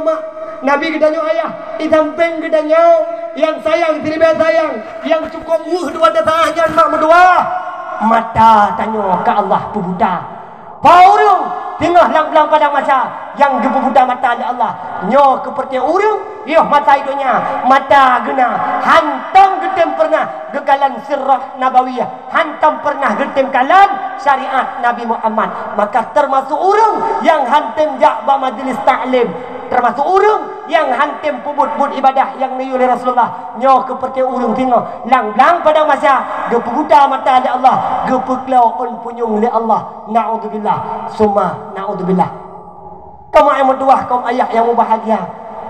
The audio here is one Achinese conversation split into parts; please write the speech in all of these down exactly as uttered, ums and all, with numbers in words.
Mak, Nabi geutanyoe ayah, di sampéng geutanyoe nyang sayang siribèe sayang, nyang cukôp weueh dua desya nyan mak meutuwah. Mata tanyoe ka Allah peubuta. Peue ureuëng teungoh lam blang padang masa nyang geupeubuta mata lé Allah. Nyoe keupeureuté ureuëng yoh masa i donya mata geuna hantom geutem peureunah geukalon sirah nabawiyah. Hantom peureunah geutem kalon syariat Nabi Muhammad. Maka teumasok ureuëng nyang hantom jak bak majlis taklim, teumasok ureuëng nyang hantom peubuet buet ibadah nyang neuyue lé Rasulullah. Nyoe keupeureuté ureuëng teungoh lam blang padang masa geupeubuta mata lé Allah, geupeuklô ôn punyueng lé Allah. Naudzubillah, summa naudzubillah. Kamoe nyang meutuwah, kaum ayah nyang mubahgia.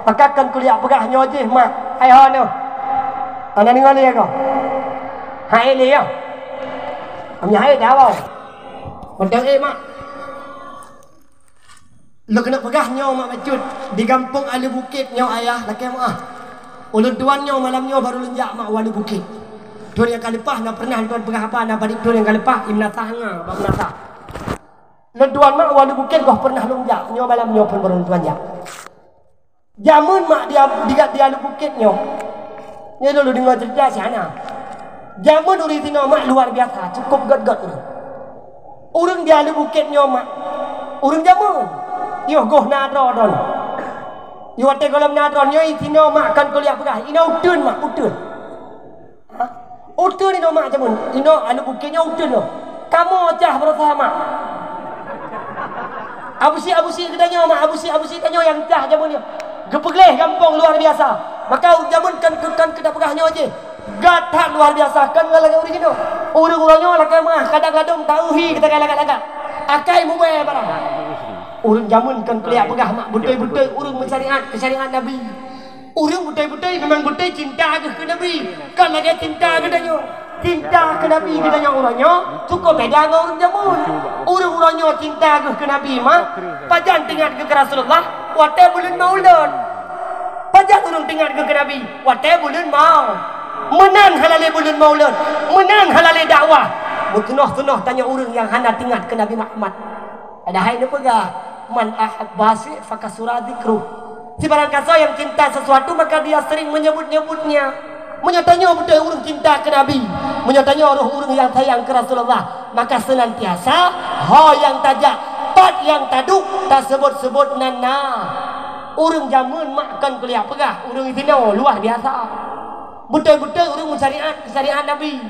Maka kon kuliah peugah nyoe jih mak, hai ho nyoe. Hana deungoe lé ko. Hai lé yo. Am nyang hai dawa. Mantong eh mak. Lôn keuneuk peugah nyoe mak bacut, di gampông Alue Bukét nyoe ayah lakée meuah. Ulôn tuan nyoe malam nyoe barô lôn jak mak u Alue Bukét. Thôn nyang ka leupah na pernah lôn tuan peugah haba na padub thôn nyang ka leupah i Meunasah nga bak Meunasah. Lôn tuan mak u Alue Bukét goh pernah lôn jak, nyoe malam nyoe pun barô lôn tuan jak. Jameun mak di, di, di Alue Bukét nyoe. Nyoe lôn deungoe ceurita si hana. Jameun ureuëng sinoe mak luar biasa, cukôp gét-gét ureuëng. Ureuëng di Alue Bukét nyoe mak, ureuëng jameun. Yoh goh na droe droe. Yoh watée gohlom na droe nyoe sinoe mak kon kuliah peugah, inoe uteuen mak, uteuen. Ha? Uteuen inoe mak jameun, inoe Alue Bukét nyoe uteuen nyoe. Kamoe cah berusaha mak. Abusi-abusi geutanyoe mak, abusi-abusi tanyoe nyang cah jameun nyoe. Geupeugleh gampông luar biasa. Maka jameun kan, kan kita peugah nyoe jih. Gét that luar biasa, kan ngon lagée ureuëng jinoe. Ureuëng uroe nyoe lakée meuah, kadang ladôm ta-eu hi geutanyoe lagak-lagak. Akai mubée barang. Ureuëng jameun kan kuliah peugah mak beutôi-beutôi ureuëng meusyariat keu syariat Nabi. Ureuëng beutôi-beutôi memang beutôi cinta geuh keu Nabi. Kon lagée cinta geutanyoe. Cinta keu Nabi geutanyoe uroe nyoe cukôp beda ngon ureuëng jameun. Ureuëng uroe nyoe cinta geuh keu Nabi mak, pajan teuingat geuh keu Rasulullah watée buleuen Maulud. Pajan ureuëng teuingat geuh keu Nabi watée buleuen mau. Meunan hana lé buleuen Maulud, meunan hana lé dakwah. Meutunoh-tunoh tanyoe ureuëng nyang hana teuingat keu Nabi Muhammad. Padahai neupeugah, "Man ahabba syai' fakasura dzikruh." Sibarang kasoe nyang cinta sesuatu, maka dia sering menyebut-nyebutnya. Meunyoe tanyoe beutôi ureuëng cinta keu Nabi, meunyoe tanyoe roh ureuëng nyang sayang keu Rasulullah, maka seunantiasa ho nyang tajak, pat nyang taduek, taseubot-seubot nan na. Ureuëng jameun mak kon kuliah peugah, ureuëng sinoe luar biasa. Beutôi-beutôi ureuëng meusyariat keu syariat Nabi.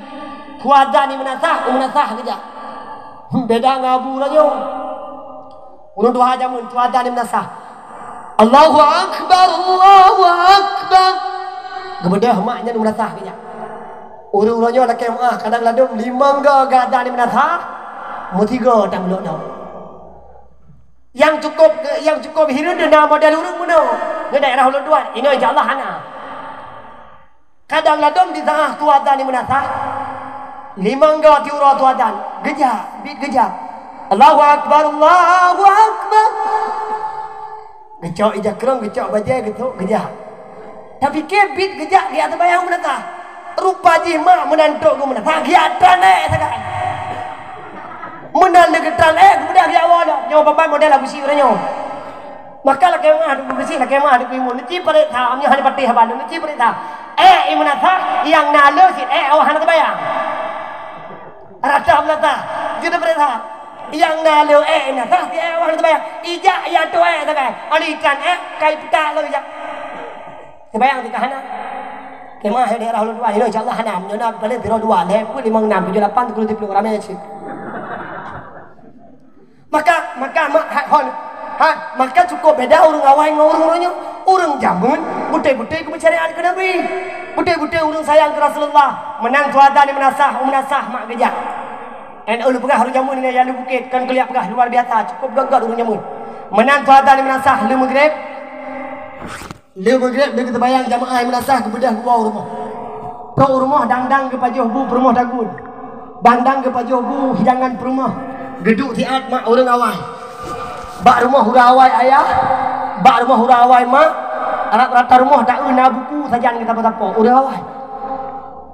Kuadhan i Meunasah, u Meunasah geujak. Beda ngon abu uroe nyoe. Ureuëng tuha jameun, tuha dan di Meunasah. Allahu Akbar, Allahu Akbar. Geubeudôh mak nyan u Meunasah geujak. Ureuëng uroe nyoe lakée meuah, kadang ladôm limong go geuadan di Meunasah, meusigoe tang lok nyoe. Nyang cukôp, nyang cukôp hireuen na model ureuëng bunoe. Nyoe daerah ulôn tuan, inoe insya Allah hana. Kadang ladôm di saah tuadan di Meunasah, limong go tiuroe tuadan, geujak, bit geujak. Allahu Akbar, Allahu Akbar. Geucok ija krong, geucok bajée, geutrok, geujak. Tapike bit geujak geujak teubayang Meunasah. Rupa jih mak meunan trok geuh Meunasah, geujak tran ék sagai. Meunan lé geutran ék, geubeudôh geujak woe lom. Nyoe papan model Abusyik uroe nyoe. Maka lakée meuah deuek beubeusih, lakée meuah deuek beuimun. Neuci paréksa, meunyoe hana patéh haba lôn, neuci paréksa. Ék i Meunasah nyang na le cit ék awah hana teubayang. Rata Meunasah, jeuet paréksa. Nyang na le ék i Meunasah cit ék awah hana teubayang. Ijak i ateueh ék sagai. Aneuk ikan ék kai peutak lom ijak. Teubayang teuka hana. Kemah daerah ulôn dua, insya Allah hana. Meunyoe na paléng sidroe dua, lhée peuet, limong, nam, tujoh, lapan, sikureueng, siplôh, ramé cit. Maka, maka, ma-, ha, hon, ha, maka cukôp beda ureuëng awai ngon ureuëng uroe nyoe. Ureuëng jameun beutôi-beutôi geumeusyariat keu Nabi. Beutôi-beutôi ureuëng sayang keu Rasulullah. Meunan tuha dan di Meunasah, u Meunasah mak geujak. N U lôn peugah ureuëng jameun nyan nyang le bukét, kon kuliah peugah luar biasa, cukôp gét-gét ureuëng jameun. Meunan tuha dan di Meunasah le Maghrib. Le Maghrib, le geuteubayang jamaah Meunasah geubeudôh geuwoe u rumoh. Trok u rumoh dang-dang geupajoh bu peurumoh tagun. Dang-dang geupajoh bu hidangan peurumoh. Geuduek siat mak ureuëng awai. Bak rumoh ureuëng awai ayah, bak rumoh ureuëng awai mak, rata-rata rumoh taeu na buku sajan geusapoe-sapoe ureuëng awai.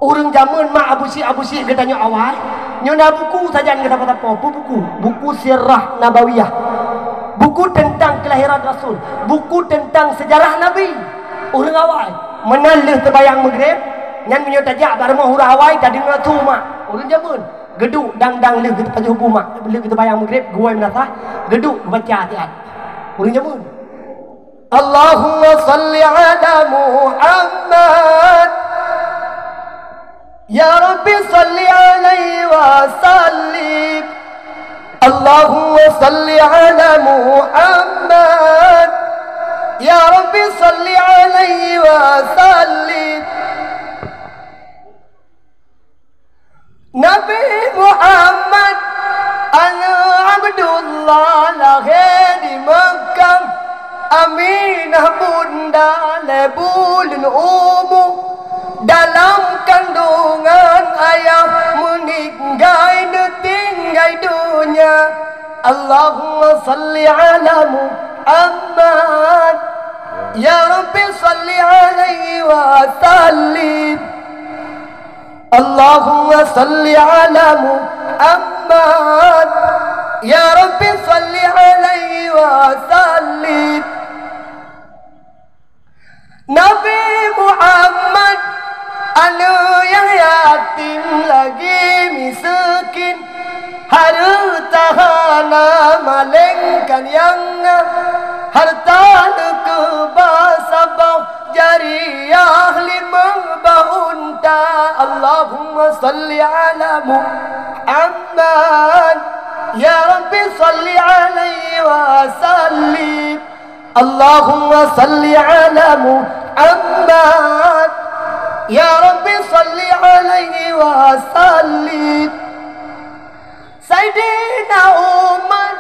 Ureuëng jameun mak Abusyik-Abusyik geutanyoe awai, nyoe na buku sajan geusapoe-sapoe, peue buku? Buku Sirah Nabawiyah. Buku Buku teuntang keulahiran Rasul, buku teuntang seujarah Nabi. Ureuëng awai, meunan lheueh teubayang Maghrib, nyan meunyoe tajak bak rumoh ureuëng awai, tadeungoe su mak. Ureuëng jameun, geuduek dang-dang lheueh geuteupajôh bu mak, lheueh geuteubayang Maghrib, geuwoe meunasah, geuduek geubaca siat. Ureuëng jameun. Allahumma salli ala Muhammad. Ya Rabbi salli alaihi wa sallim. Allahumma salli ala Muhammad. Ya Rabbi salli alaihi wa sallim. Nabi Muhammad, aneuëk Abdullah, lahé di Meukah. Aminah bunda lhée buleuen umu, dalam kandungan ayah meuninggai neutinggai donya. Allahumma salli ala Muhammad. Ya Rabbi salli alaihi wa sallim. Allahumma salli ala Muhammad. Ya Rabbi salli alaihi wa sallim. Nabi Muhammad, aneuëk nyang yatim lagi miseukin, hareuta hana maléngkan nyang na, hareuta neukeubah saboh jariah limong boh unta. Allahumma salli ala Muhammad. Ya Rabbi salli alaihi wa sallim. Allahumma salli ala Muhammad. Ya Rabbi salli alaihi wa sallim. Saidina Umar,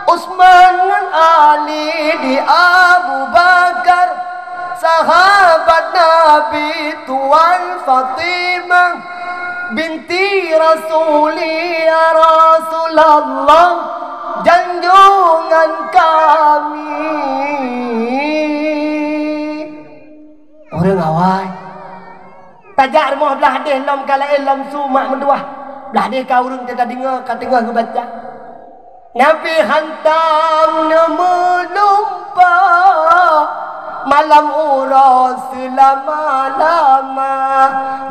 Utsman ngon Ali di Abu Bakar, sahabat Nabi tuan Fatimah binti Rasuli, ya Rasulullah, janjongan kami. Ureuëng awai. Tajak rumoh blah deh lom ka laén lom su mak meutuwah. Blah deh ka ureuëng teuka deungoe ka teungoh geubaca. Nabi hantom neumeulumpa malam uroe seulama-lama.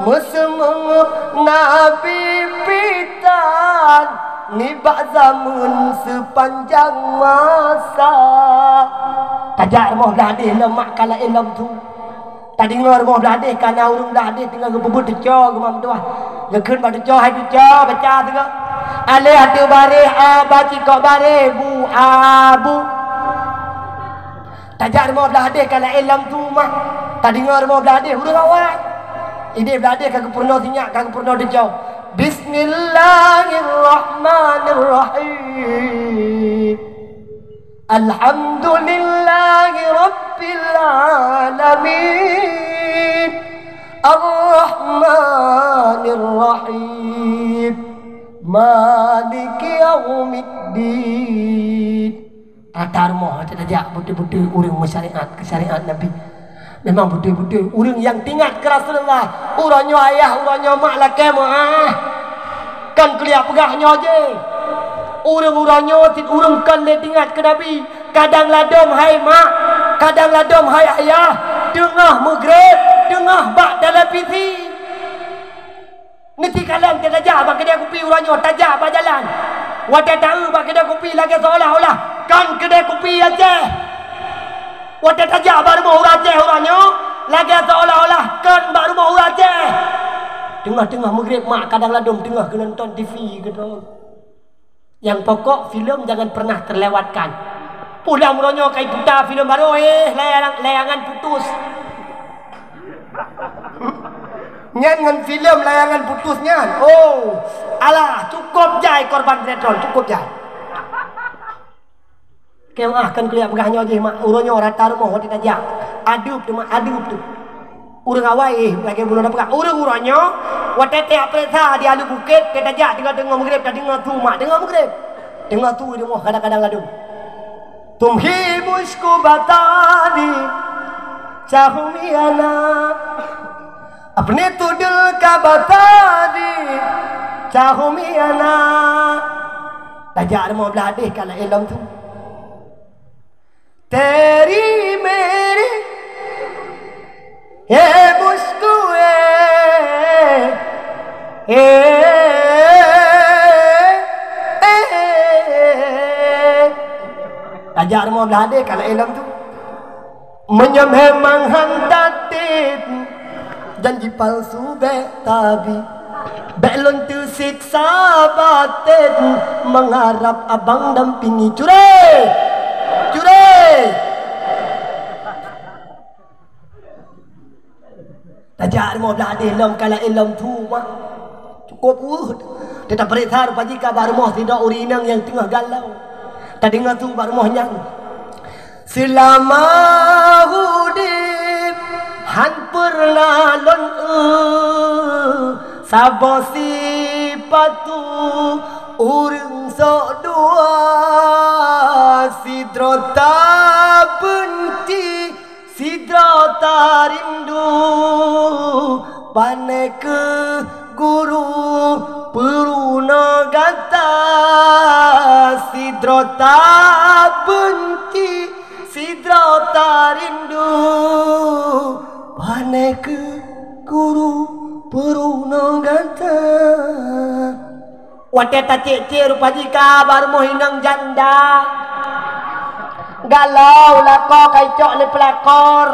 Meuseumeung Nabi pitan nibak zameun seupanjang masa. Tajak rumoh blah deh lom mak ka laén lom su. Tadeungoe rumoh blah deh ka na ureuëng blah deh teungoh geupeubuet teuco geuh mak meutuwah. Geukheun bak teuco, "Hai teuco, baca teungoh." Aleh ateueh bareh, a bak sikok bareh, bu, abu. Tajak rumoh blah deh ka laén lom su mak. Tadeungoe rumoh blah deh ureuëng awai. Ideh blah deh ka geupeurunoe sinyak, ka geupeurunoe teuco. Bismillahirrahmanirrahim. Alhamdulillahi rabbil alamin. Arrahmanirrahim. Maliki yaumiddin. Rata rumoh tajak beutôi-beutôi ureuëng meusyariat keu syariat Nabi. Memang beutôi-beutôi ureuëng nyang teuingat keu Rasulullah. Uroe nyoe ayah, uroe nyoe mak lakée meuáh. Kon kuliah peugah nyoe jih. Ureuëng uroe nyoe cit ureuëng kon lé teuingat keu Nabi. Kadang ladom hai mak, kadang ladom hai ayah. Teungoh meugreb, teungoh bak televisi. Neuti kalon teuka tajak bak keudè kupi uroe nyoe, tajak bak jalan. Watée taeu bak keudè kupi lagée seolah-olah kon keudè kupi Aceh. Watée tajak bak rumoh ureuëng Aceh uroe nyoe, lagée seolah-olah kon bak rumoh ureuëng Aceh. Teungoh-teungoh meugreb mak kadang ladom teungoh geunonton T V keudroe. Nyang pokok filem jangan pernah terlewatkan. Pulang uroe nyoe kai puta filem baru, eh, layang-, layangan putus. Nyan ngon filem layangan putus nyan. Oh, alah, cukup jai korban sinetron, cukup jai. Keu meuáh kan kuliah peugah nyoe jih mak, uroe nyoe rata rumoh watée tajak. Adeup tu mak, adeup tu. Ureuëng awai, eh, lagée bunoe na peugah. Ureuëng uroe nyoe watée tajak peuriksa di Alue Bukét, tajak teungoh-teungoh meugreb, tadeungoe su mak, teungoh meugreb. Teungoh su di rumoh kadang-kadang ladom. Tumhi mushku batadi, cahumiana. Apne tudul ka batadi, cahumiana. Tajak rumoh blah deh ka laén lom su. Teri mere, eh, musku, eh, eh, eh, eh. Tajak rumoh blah deh, kalau ilom tu. Meunyoe memang han tatem, janji palsu bék tabi. Bék lôn teusiksa baten, mengharap abang dampingi. Cure! Cure! Tajak rumoh blah deh lom, kalau ilom tu mah. Cukup weueh. Teutab peuriksa rupa jih ka bak rumoh sidroe ureueng inong nyang teungoh galau. Tadeungoe su bak rumoh nyan. Seulama udeb han peureunah lôn eu saboh sipatu ureueng sok dua, sidroe tabeunci, sidroe tarindu, pane kheueh guru peurunoe gata, sidroe tabeunci, sidroe tarindu, pane kheueh guru peurunoe gata. Watée tacék-cék rupa jih ka bak rumoh inong janda. Galau lakoe ka icok lé peulakor.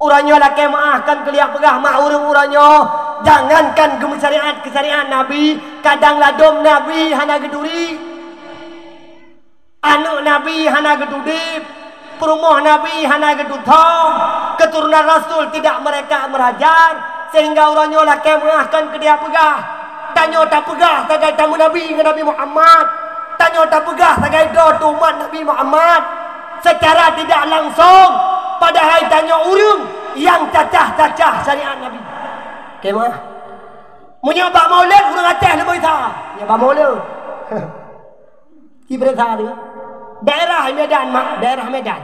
Uroe nyoe lakée meuáh kon keuliak peugah mak ureueng uroe nyoe, jangankan geumeusyariat keu syariat Nabi, kadang ladom Nabi hana geuturi. Aneuk Nabi hana geutudeb, peurumoh Nabi hana geututho, keuturonan Rasul tidak mereka merajar, sehingga uroe nyoe lakée meuáh kon keudeh peugah. Tanyoe tapeugah sagai tameunabi ngon Nabi Muhammad. Tanyoe tapeugah sagai droe teuh umat Nabi Muhammad. Secara tidak langsung, padahai tanyoe ureueng nyang cacah-cacah syariat Nabi. Oke, mah. Meunyoe bak Maulid ureueng Aceh leubeh sa. Ya, bak Maulid. Ki peuriksa tu. Daerah Medan, mak, daerah Medan.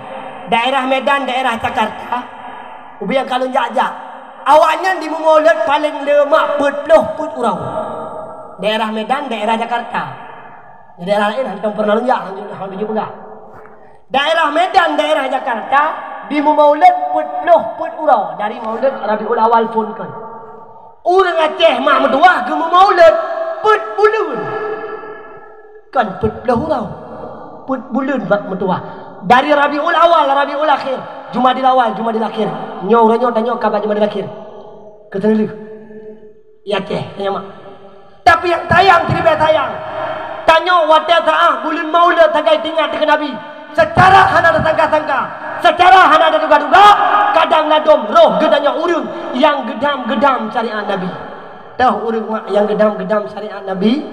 Daerah Medan, daerah Jakarta. Ubé nyang ka lôn jak-jak. Awaknyan jimeumulod paleng le mak peuet ploh peuet uroe. Daerah Medan, daerah Jakarta. Di daerah laén hantom pernah lôn jak, hantom, hantom jeuet peugah. Daerah Medan, daerah Jakarta, jimeumulod peuet ploh peuet uroe dari Maulid Rabiul Awal phon kon. Ureueng Aceh mak meutuwah geumeumaulud peuet buleuen. Kon peuet ploh uroe. Peuet buleuen mak meutuwah. Dari Rabiul Awal, Rabiul Akhir, Jumadil Awal, Jumadil Akhir. Nyoe uroe nyoe tanyoe ka bak Jumadil Akhir. Keuteuleuh. I Aceh, tanyoe mak. Tapi nyang sayang, siribèe sayang. Tanyoe watèe saát buleuen Maulud sagai teuingat keu Nabi. Seucara hana tasangka-sangka, seucara hana taduga-duga, kadang ladôm roh geutanyoe ureueng nyang geudam-geudam syariat Nabi. Toh ureueng mak nyang geudam-geudam syariat Nabi?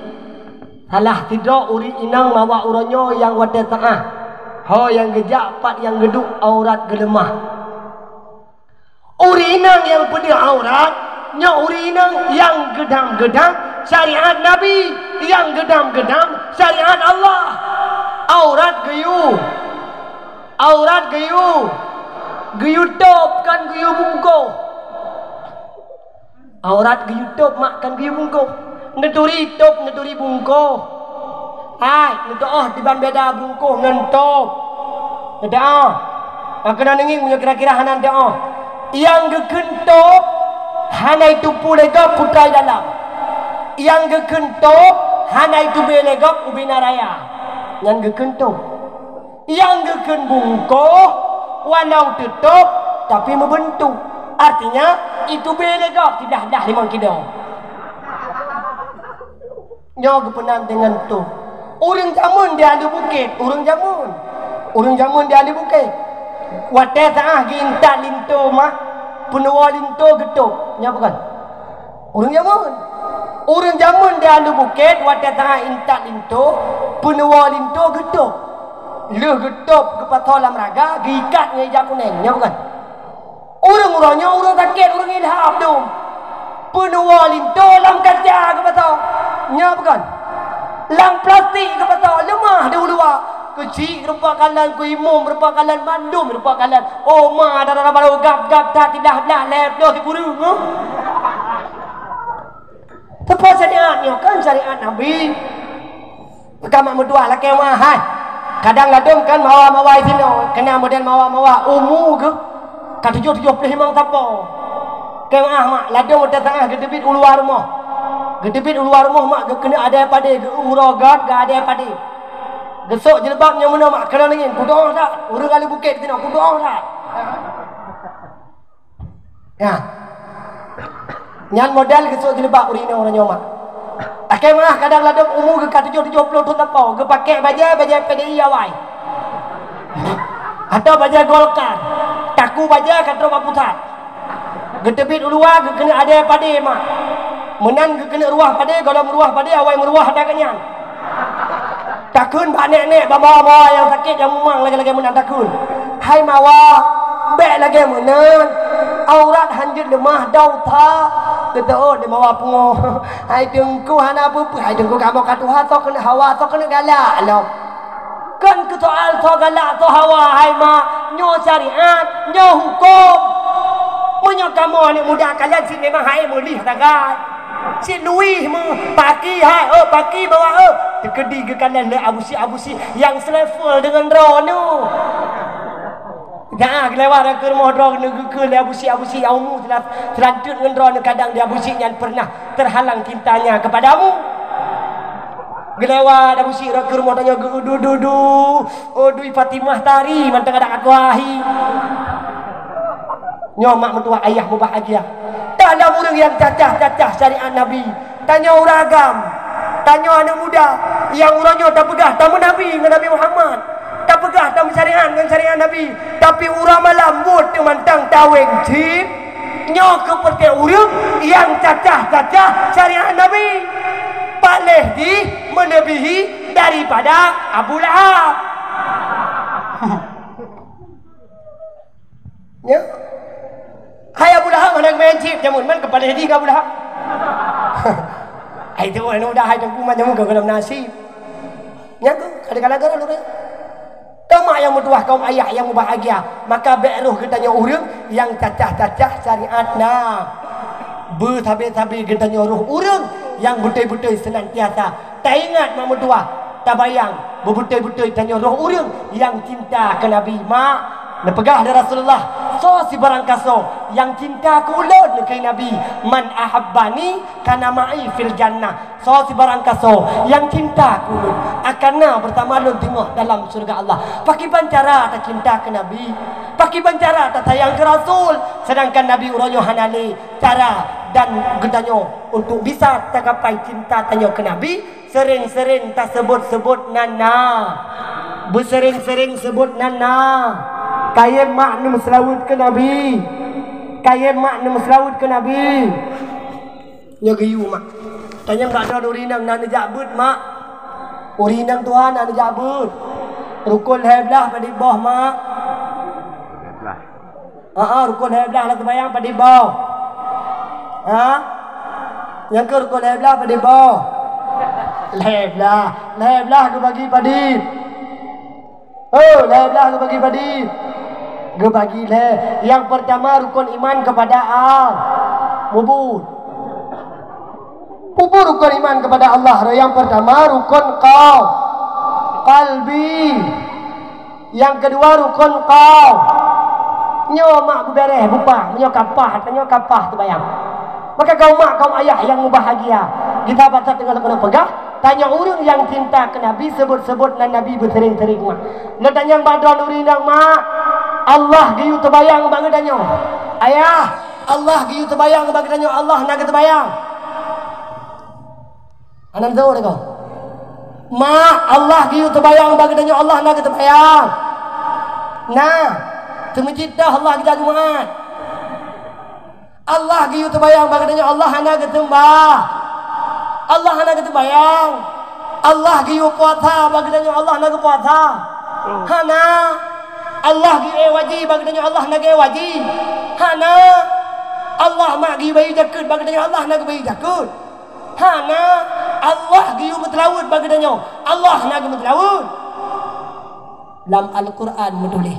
Salah sidroe ureueng inong mawak uroe nyoe nyang watèe saát, ho nyang geujak pat nyang geuduek aurat geuleumah. Ureueng inong nyang peudeuh aurat, nyoe ureueng inong nyang geudam-geudam syariat Nabi, nyang geudam-geudam syariat Allah. Aurat geuyue, aurat geuyue, geuyue tôb kon geuyue bungkôh. Aurat geuyue tôb mak kon geuyue bungkôh. Neuturi tôb, neuturi bungkôh. Hai, neuteu'oh diban beda bungkôh ngon tôb. Neuteu'oh. Ka keunan neungieng meunyoe kira-kira hana neuteu'oh. Nyang geukheun tôb hana jiteupeue lé gob putra dalam. Nyang geukheun tôb hana jitubé lé gob ubena raya. Nyan geukheun tôb. Nyang geukheun bungkôh, walau teutôb, tapi meubeuntuk. Artinya, jitubé lé gob siblah-blah limong kilo. Nyoe geupeunan deungon tôb. Ureueng jameun di Alue Bukét, ureueng jameun. Ureueng jameun di Alue Bukét. Watèe saát geuintat linto mah, peunuwoe linto geutôb. Nyan bukon? Ureueng jameun. Ureueng jameun di Alue Bukét watèe saát intat linto, peunuwoe linto geutôb. Lheueh geutôb geupasoe lam raga, geuikat ngon ija kunèng. Nyan bukon? Ureueng uroe nyoe ureueng sakét, ureueng ilham dum. Peunuwoe linto lam kaca geupasoe. Nyan bukon? Lam plastik geupasoe, leumah di u luwa. Keuchik rupa kalon, keu imum rupa kalon, mandum rupa kalon. Oh ma, dara-dara barô gab-gab that, siblah-blah lhèe ploh sikureueng, huh? Teupeu syariat nyoe kan syariat Nabi. Maka mak meutuwah lakèe meu'ah hai. Kadang ladôm kan mawa-mawa sinoe, keunan model mawa-mawa umu geuh ka tujoh tujoh ploh limong sapo. Keu maah mak, ladôm watèe saat geuteubiet u luwa rumoh. Geuteubiet u luwa rumoh mak, geukeuneuk adèe padé, geu-uroe gèt, geu-adèe padé. Geusôk jilbab nyoe meunoe mak, keulôn angén, kudoh that. Ureueng ahli bukét sinoe, kudoh that. Nyan. Nyan model geusôk jilbab ureueng inong uroe nyoe mak. Lakèe maah kadang ladôm umu geuh ka tujoh tujoh ploh thôn lampau, geupakèk bajèe, bajèe P D I awai. Atau bajèe Golkar. Takue bajèe ka trôk bak pusat. Geuteubiet u luwa geukeuneuk adèe padé mak. Meunan geukeuneuk ruwah padé, gohlom ruwah padé, awai meuruwah that nyan. Takheun bak nèk-nèk, bak mawa-mawa nyang sakét nyang mumang lagèe-lagèe meunan takheun. Hai mawa, bèk lagèe meunan. Aurat hanjeuet leumah, dau that. Geuteuôt lé mawa pungo. Hai teungku hana peue-peue, hai teungku kamoe ka tuha, soe keuneuk hawa, soe keuneuk galak lom. Kon keu soal soe galak soe hawa, hai mak. Nyoe syariat, nyoe hukôm. Meunyoe kamoe aneuk muda kalon cit memang hai meulieh sagai. Cit luwih meu paki hai, oh paki bawa oh. Teukeudi geukalon lé Abusyik-Abusyik nyang selevel deungon droeneuh. Dah geulewat rot keu rumoh droeneuh geukheun lé Abusyik-Abusyik nyang umu seulan-, seulanteut ngon droeneuh, kadang di Abusyik nyan pernah terhalang cintanya kepadamu. Geulewat Abusyik rot keu rumoh tanyoe geuudu-dudu. Oh dui Fatimah tari mantong adak aku ahi. Nyoe mak meutuah ayah mubahgia. Talam ureueng nyang cacah-cacah syariat Nabi. Tanyoe ureueng agam, tanyoe aneuk muda nyang uroe nyoe tapeugah tameunabi ngon Nabi Muhammad, tapeugah tameusyariat ngon syariat Nabi, tapi uroe malam buet teumantang taweng cit. Nyoe keupeureuté ureueng nyang cacah-cacah syariat Nabi, paléh jih meulebihi daripada Abu Lahab. Nyoe. Hai Abu Lahab hana geumeucit jameun, man keupaléh jih keu Abu Lahab. Hai tu, anu dah hai teungku man jameun keu gohlom nasib. Nyan keuh, kadang-kadang kan lurus. Kaum mak nyang meutuah, kaum ayah nyang mubahgia, maka bèk roh geutanyoe ureueng nyang cacah-cacah syariat na. Beusabe-sabe geutanyoe roh ureueng nyang beutôi-beutôi seunantiasa taingat mak meutuah, tabayang beubeutôi-beutôi tanyoe roh ureueng nyang cinta keu Nabi. Mak, neupeugah lé Rasulullah, "Soe sibarang kasoe nyang cinta keu ulôn," kheun Nabi, "man ahabbani kana ma'i fil jannah." Soe sibarang kasoe nyang cinta keu ulôn akan na beusama lôn teungoh dalam syeuruga Allah. Pakiban cara tacinta keu Nabi? Pakiban cara tasayang keu Rasul? Seudangkan Nabi uroe nyoe hana lé. Cara dan geutanyoe untuk bisa tagapai cinta tanyoe keu Nabi, seuring-seuring taseubot-seubot nan na. Beuseuring-seuring seubot nan na. Kayém mak neumeuseulaweuet keu Nabi. Kayém mak neumeuseulaweuet keu Nabi. Nyoe geuyue mak. Tanyong bak droe ureueng inong na neujak beuet mak. Ureueng inong tuha na neujak beuet. Rukon lhèe blaih padit boh mak. Haa, rukon lhèe blaih lam seumayang padit boh? Ha? Nyang keu rukon lhèe blaih padit boh? Lhèe blaih. Lhèe blaih geubagi padit? Oh, lhèe blaih geubagi padit? Geubagi lhèe. Nyang peurtama rukon iman keupada Allah. Mubuet. Mubuet rukon iman keupada Allah. Nyang peurtama rukon qal-, qalbi. Nyang keudua rukon qaul. Nyoe mak beubèrèh bupah, meunyoe ka paih, tanyoe ka paih teubayang. Maka kaum mak, kaum ayah nyang mubahgia, geutanyoe bak that teungoh lôn peugah, tanyoe ureueng nyang cinta keu Nabi, seubot-seubot nan Nabi beuseuring-seuring mak. Lôn tanyong bak droe ureueng inong mak, Allah geuyue teubayang bak geutanyoe. Ayah, Allah geuyue teubayang bak geutanyoe, Allah na geuteubayang. Hana teudeungoe. Mak, Allah geuyue teubayang bak geutanyoe, Allah na geuteubayang. Na, teumeucit dah Allah geujak Jumaat. Allah geuyue teubayang bak geutanyoe, Allah hana geuteumbah. Allah hana geuteubayang. Allah geuyue puasa bak geutanyoe, Allah na geupuasa. Hana. Allah geuyue wajib bak geutanyoe, Allah na geuyue wajib. Hana. Allah mak geuyue bayeue jakeuet bak geutanyoe, Allah na geubayeue jakeuet. Hana. Allah geuyue meuteulaweuet bak geutanyoe, Allah na geumeuteulaweuet. Lam Al-Quran meutuléh,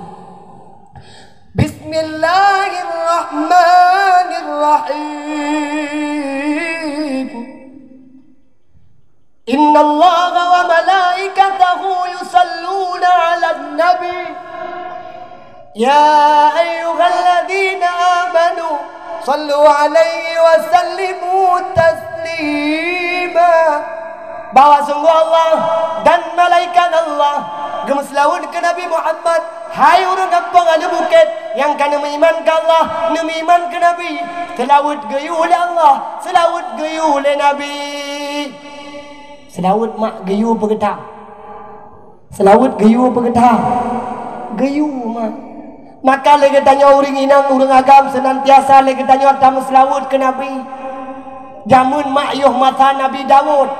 "Bismillahirrahmanirrahim. Innallaha wa malaikatahu yusalluna 'alan nabi. Ya ayyuhalladzina amanu sallu 'alaihi wa sallimu taslima. Bahwa sungguh Allah dan malaikat Allah geumeuseulaweuet keu Nabi Muhammad, hai ureuëng gampông Alue Bukét nyang ka neumeuiman keu Allah, neumeuiman keu Nabi, seulaweuet geuyue lé Allah, seulaweuet geuyue lé Nabi. Seulaweuet mak geuyue peugeutam. Seulaweuet geuyue peugeutam. Geuyue mak. Maka lé geutanyoe ureuëng inong, ureuëng agam, seunantiasa lé geutanyoe tameuseulaweuet keu Nabi. Jameun mak yoh masa Nabi Daud.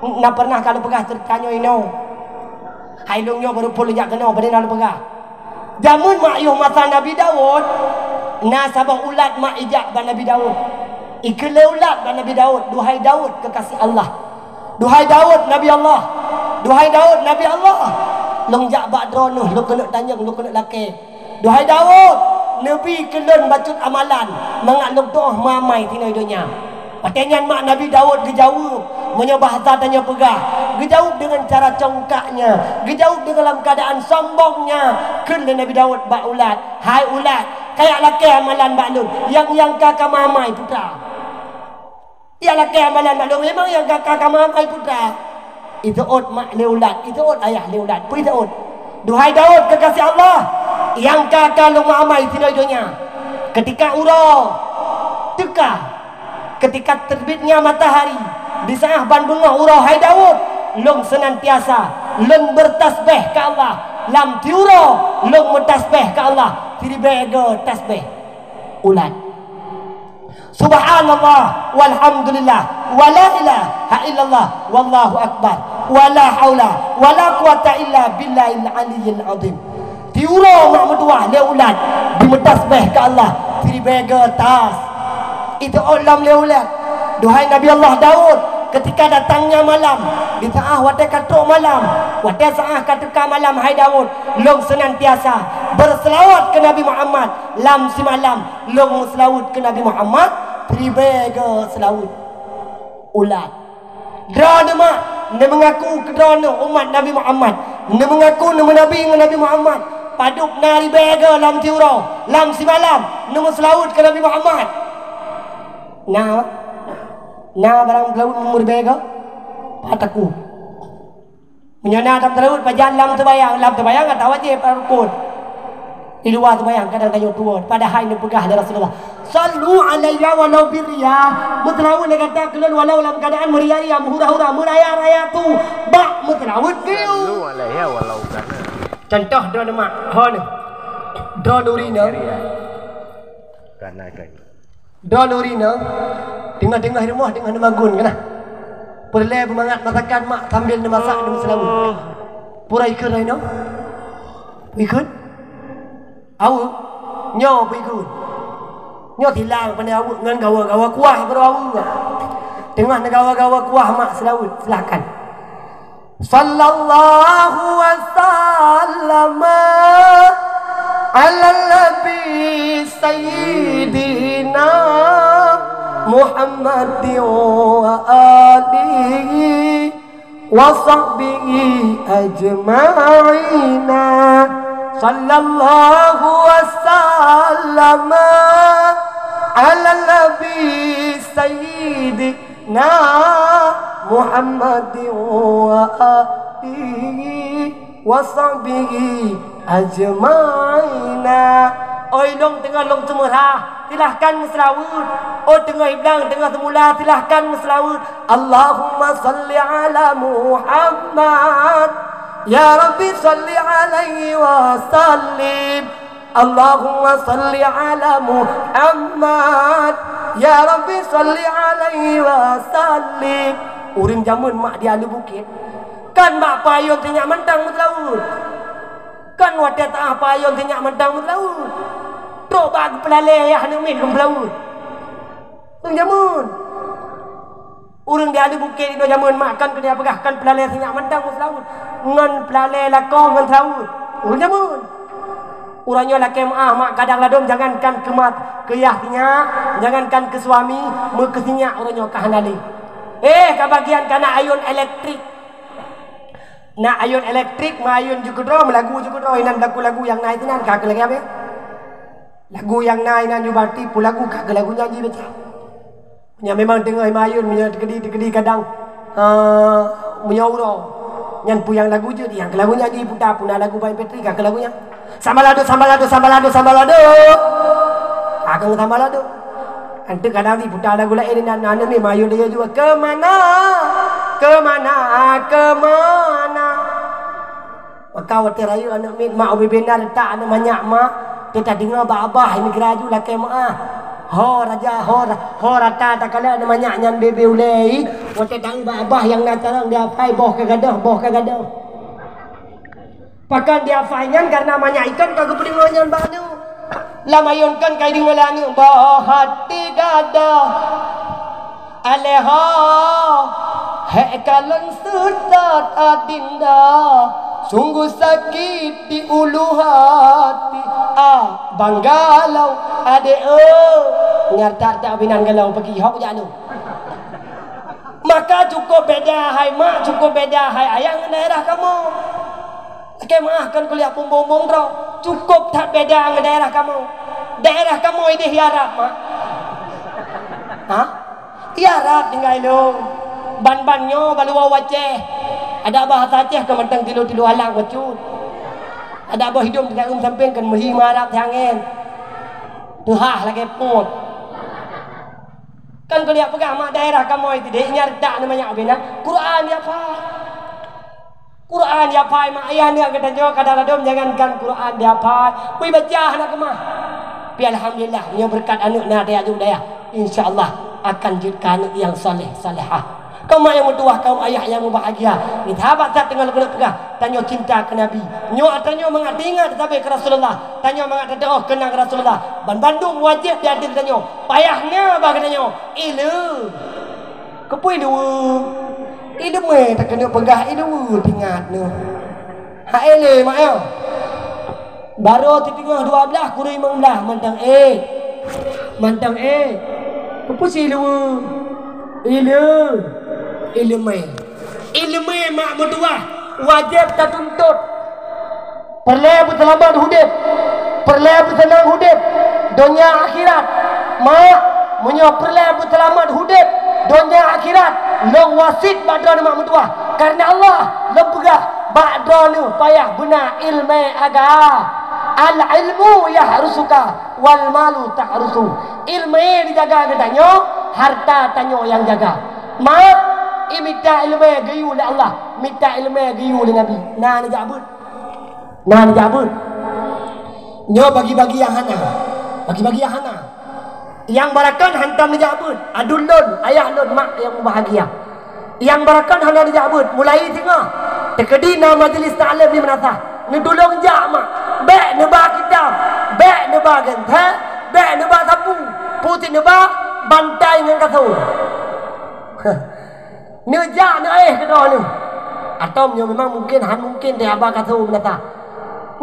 Na pernah ka lôn peugah ceurita nyoe inoe. Hai lôn nyoe baru phon lôn jak keunoe, padahai na lôn peugah. Jameun mak yoh masa Nabi Daud, na saboh ulat mak ijak bak Nabi Daud. Ikheun lé ulat bak Nabi Daud, "Duhai Daud, kekasih Allah. Duhai Daud, Nabi Allah. Duhai Daud, Nabi Allah. Lôn jak bak droeneuh, lôn keuneuk tanyong, lôn keuneuk lakée. Duhai Daud, neubi keu lôn bacut amalan, mangat lôn tuoh meuamai sinoe donya." Watée nyan mak Nabi Daud geujaweueb, meunyoe bahasa tanyoe peugah, geujaweueb deungon cara congkaknya, geujaweueb deungon lam keuadaan sombongnya. Kheun lé Nabi Daud bak ulat, "Hai ulat, kajak lakée amalan bak lôn, nyang, nyang ka kameuamai putra. Jak lakée amalan bak lôn, memang nyang ka, ka kameuamai putra." Iteuôt mak lé ulat, iteuôt ayah lé ulat, peue iteuôt? "Duhai Daud, kekasih Allah, nyang ka, ka lôn meuamai sinoe donya, keutika uroe teuka, keutika teurbitnya matahari, di saát ban beungoh uroe, hai Daud, lôn seunantiasa lôn beutasbéh keu Allah. Lam tiuroe lôn meutasbéh keu Allah siribée goe tasbéh." Ulat. "Subhanallah, walhamdulillah, wala ilaha illallah, wallahu akbar, wala haula wala quwata illa billahil aliyyil azim." Tiuroe mak meutuwah lé ulat, jimeutasbéh keu Allah siribée goe tas. Iteuôt lom lé ulat, "Duhai Nabi Allah Daud, keutika datangnya malam, di saát watée ka trok malam, watée saát ka teuka malam, hai Daud, lôn seunantiasa beuseulaweuet keu Nabi Muhammad lam simalam." Lôn meuseulaweuet keu Nabi Muhammad, siribée goe seulaweuet. Ulat. Droeneuh mak, neumeungaku keu droeneuh umat Nabi Muhammad, neumeungaku neumeunabi ngon Nabi Muhammad, padub na ribée goe lam siuroe, lam simalam, neumeuseulaweuet keu Nabi Muhammad. Na, na barang seulaweuet meuribée goe? Pat takue. Meunyoe na tameuseulaweuet, pajan lam seumayang, lam seumayang ata wajéb, rukon. Di luwa seumayang kadang tanyoe tuwoe, padahai neupeugah lé Rasulullah, "Sallu alayya walau birriyah." Meuseulaweuet lé gata keu lôn walau lam keuadaan meuria-ria, meuhura-hura, meuraya-raya tu bak meuseulaweuet keu. Sallu alayya walau kana. Contoh droeneuh mak, ho neuh. Droeneuh ri nyoe. Kana kan. Droeneuh ri nyoe, teungoh-teungoh rumoh teungoh neumagun, kan? Peureulée beumangat masakan mak sambil neumasak dan meuseulaweuet. Peue ikheun ri nyoe? Ikheun? Aweuek? Nyoe peue ikheun? Nyoe silang pane aweuek ngon gawa-gawa kuah baru aweuek. Teungoh neugawa-gawa kuah mak seulaweuet, silahkan. Sallallahu wa sallama ala nabi sayyidina Muhammadin wa alihi wa sahbihi ajma'ina. Sallallahu wa sallama ala nabi sayyidi na Muhammadin wa alihi wa sahbihi ajma'ina. Oi lôn teungoh lôn seumeurah, silahkan meuseulaweuet. Oi teungoh iblang teungoh seumula, silahkan meuseulaweuet. Allahumma salli ala Muhammad. Ya Rabbi salli alaihi wa sallim. Allahumma salli ala Muhammad. Ya Rabbi salli alaihi wa sallim. Ureuëng jameun mak di Alue Bukét, kan bak payong sinyak mantong meuseulaweuet. Kan watée taáh payong sinyak mantong meuseulaweuet. Trok bak geupeulalée ayah aneuk miet lom seulaweuet. Ureuëng jameun. Ureuëng di Alue Bukét inoe jameun mak kan keuneuk peugah kan peulalée sinyak mantong meuseulaweuet. Ngon peulalée lakoe ngon seulaweuet. Ureuëng jameun. Uroe nyoe lakée meuáh mak kadang ladom jangankan keu mat, keu yah sinyak, jangankan keu suami, meukeu sinyak uroe nyoe ka hana lé. Eh, ka bagian kana ayôn elektrik. Na ayun elektrik, meuayun ju keudroe, meulagu ju keudroe, inan lagu-lagu nyang na itu nan ka keu lagèe abéh. Lagu nyang na inan ju bati, peue lagu ka keu lagu nyan jih baca. Nyan memang teungoh meuayun, meunyoe teukeudi-teukeudi kadang, eh, meunyoe uroe. Nyan peue nyang lagu jeuet, nyang keu lagu nyan jih puta, peue na lagu bak M P three ka keu lagu nyan. Sambalado, sambalado, sambalado, sambalado. Ka keu sambalado. Anteuk kadang diputa lagu laén nan, aneuk miet meuayun dia jua. Kemana? Kemana? Kemana? Maka watèe rayeuk aneuk miet mak ubé bina, tak aneuk manyak mak, teuka deungoe bak abah, nyan geura ju lakèe meu'ah. Ho raja, ho ra-, ho rata takalon aneuk manyak nyan bebe ulèe, watèe taeu bak abah nyang na carông dihafai boh ka gadôh, boh ka gadôh. Pakon dihafai nyan, karena manyak ikan ka geupeudeungoe nyan bak aneuk. Lam ayun kan ka ideungoe lé aneuk, bah hati gadôh. Alèh ho, hék kalon seutôt adinda. Sungguh sakit di ulu hati, ah, bang galau adék, eh. Nyan that-that binan galau peugi, hok jak lôn. Maka cukup beda hai mak, cukup beda hai ayah ngon daerah kamoe. Lakèe meu'ah kan kuliah pumbong-pumbong droe. Cukup that beda ngon daerah kamoe. Daerah kamoe idéh i Arab, mak. Ha? I Arab tinggai lôn. Ban-ban nyoe baluwa u Aceh. Adak bahasa Aceh keu mantong tilu-tilu alang bacut. Adak boh hidông tinggai ôm sampéng kan meuhi meuharab siangén. Teuhah lagèe pon. Kan kuliah peugah mak daerah kamoe tadi, nyan retak na manyak bina. Quran ya, Pak. Quran dihafai mak ayah aneuk geutanyoe kadang ladom, jangankan Quran dihafai, beu baca hana keumah. Tapi alhamdulillah, nyoe beureukat aneuk na tajak u dayah, insya Allah akan jeuet keu aneuk nyang saleh salehah. Kaum mak nyang meutuwah, kaum ayah nyang mubahgia, nyoe sahabat that teungoh lôn peugah, tanyoe cinta keu Nabi. Nyoe tanyoe mangat teuingat sabe keu Rasulullah, tanyoe mangat tateu'oh keunang Rasulullah. Ban bandum wajéb di ateueh tanyoe. Payah na bak geutanyoe ileumèe. Keupeue ileumèe? Ileumèe takeuneuk peugah ileumèe teuingat neuh. Hai lé mak nyoe. Barô siteungoh dua blaih, kureueng limong blaih mantong ék. Mantong ék. Keupeue si ileumèe? Ileu-, ileumèe. Ileumèe mak meutuwah wajéb tatuntut. Peureulèe beuseulamat udép, peureulèe beuseunang udép, donya akhirat. Mak, meunyoe peureulèe beuseulamat udép, donya akhirat, lôn wasiet bak droeneuh mak meutuwah. Kareuna Allah, lôn peugah bak droeneuh payah beuna ileumèe agama. Al-ilmu yahrusuka wal malu tahrusu. Ileumèe dijaga geutanyoe, harta tanyoe nyang jaga. Mak, imita ileumèe geuyue lé Allah, mita ileumèe geuyue lé Nabi. Na neujak beuet. Na neujak beuet. Nyoe bagi-bagi nyang hana. Bagi-bagi nyang hana. Nyang barakon hantom neujak beuet. Aduen lôn, ayah lôn, mak nyang mubahgia. Nyang barakon hana neujak beuet. Mulai singoh, teukeudi na majeulis taklim di meunasah, neutulông jak mak. Bèk neuba kitab, bèk neuba gènthèe, bèk neuba sapu. Peue cit neuba, bantai ngon kasô. Neujak neuéh keu droeneuh. Atau meunyoe memang mungken, han mungken teuh haba kasô meunasah.